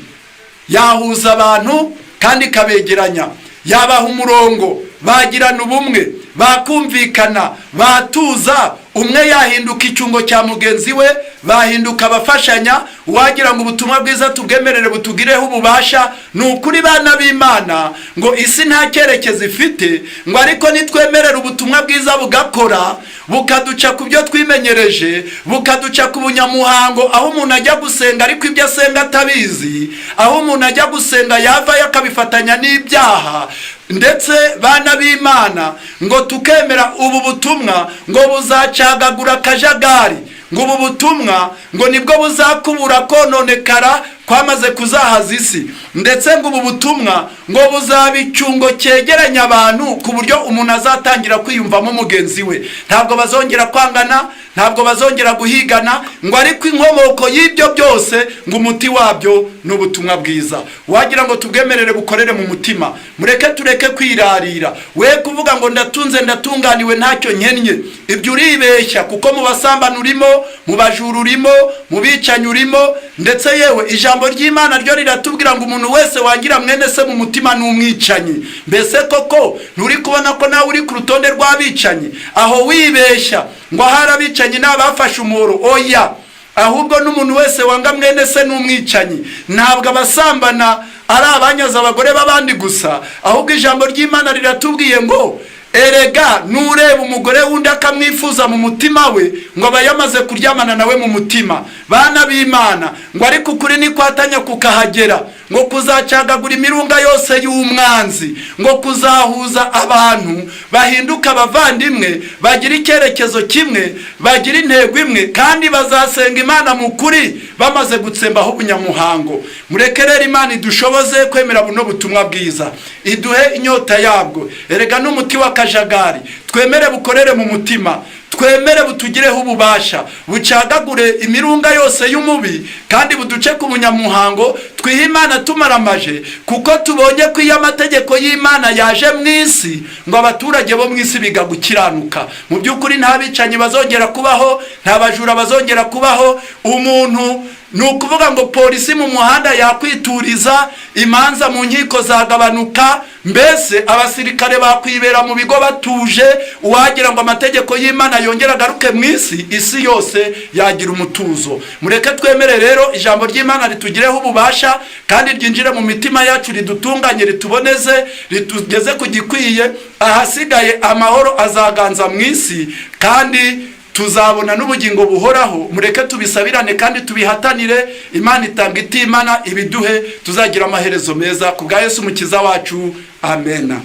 yahuza abantu kandi ikabegeranya, yabaha umurongo, bagirana ubumwe, bakumvikana, batuza, umwe yahinduka icyungo cya mugenzi we, bahinduka abafashanya. Wagira ngo ubutumwa bwiza tubwemerere butugireho ububasha. Ni ukuri, bana b'Imana, ngo isi nta cyerekezo ifite, ngo ariko nitwemerera ubutumwa bwiza bugakora, bukaduca ku byo twimenyereje, bukaduca ku bunyamuhango, aho umuntu ajya gusenga ariko ibyo asenga atabizi, aho umuntu ajya gusenga yavayo akabifatanya n'ibyaha. Ndetse bana b'Imana, ngo tukemera ubu butumwa, ngo buzacagagura akajagari, ngo ubu butumwa ngo nibwo buzakubura kononekara kwamaze kuzahaza isi. Ndetse ngo ubu butumwa ngo buzaba icyungo cyegeranya abantu, ku buryo umuntu azatangira kwiyumvamo mugenzi we. Ntabwo bazongera kwangana, ntabwo bazongera guhigana. Ngo ariko inkomoko y'ibyo byose, ngo umuti wabyo ni ubutumwa bwiza. Wagira ngo tubwemerere bukorere mu mutima. Mureke tureke kwirarira, we kuvuga ngo ndatunze, ndatunganiwe, ntacyo nkennye. Ibyo uribeshya, kuko mu basambana urimo, mu bajura urimo, mu bicanyi urimo. Ndetse yewe, ijambo ry'Imana ryo riratubwira ngo umuntu wese wangira mwene se mu mutima ni umwicanyi. Mbese koko nturi kubona ko nawe uri ku rutonde rw'abicanyi? Aho wibeshya ngo ahari abicanyi ni abafashe umuhoro. Oya, ahubwo n'umuntu wese wanga mwene se ni umwicanyi. Ntabwo abasambana ari abanyaza abagore b'abandi gusa, ahubwo ijambo ry'Imana riratubwiye ngo erega nureba umugore wundi akamwifuza mu mutima we, ngo aba yamaze kuryamana nawe mu mutima. Bana b'Imana, ngo ariko ukuri nikwatanya kukahagera, ngo kuzacagagura imirunga yose y'umwanzi, ngo kuzahuza abantu bahinduka abavandimwe, bagira icyerekezo kimwe, bagira intego imwe, kandi bazasenga Imana mu kuri bamaze gutsembaho ubunyamuhango. Mureke rero Imana idushoboze kwemera buno butumwa bwiza, iduhe inyota yabwo. Erega n'umuti w'akajagari. Twemere bukorere mu mutima, twemere butugireho ububasha, bucagagure imirunga yose y'umubi kandi buduce ku bunyamuhango. Twihe Imana tumaramaje, kuko tubonye ko iyo amategeko y'Imana yaje mu isi, ngo abaturage bo mu isi biga gukiranuka. Mu by'ukuri nta bicanyi bazongera kubaho, nta bajura bazongera kubaho. Umuntu ni ukuvuga ngo polisi mu muhanda yakwituriza, imanza mu nkiko zagabanuka, mbese abasirikare bakwibera mu bigo batuje. Uwagira ngo amategeko y'Imana yongere agaruke mu isi, isi yose yagira umutuzo. Mureke twemere rero ijambo ry'Imana ritugireho ububasha kandi ryinjire mu mitima yacu, ridutunganye, rituboneze, ritugeze ku gikwiye. Ahasigaye amahoro azaganza mu isi kandi tuzabona n'ubugingo buhoraho. Mureke tubisabirane kandi tubihatanire. Imana itanga itimana, ibiduhe, tuzagira amaherezo meza ku bwa Yesu Umukiza wacu. Amena.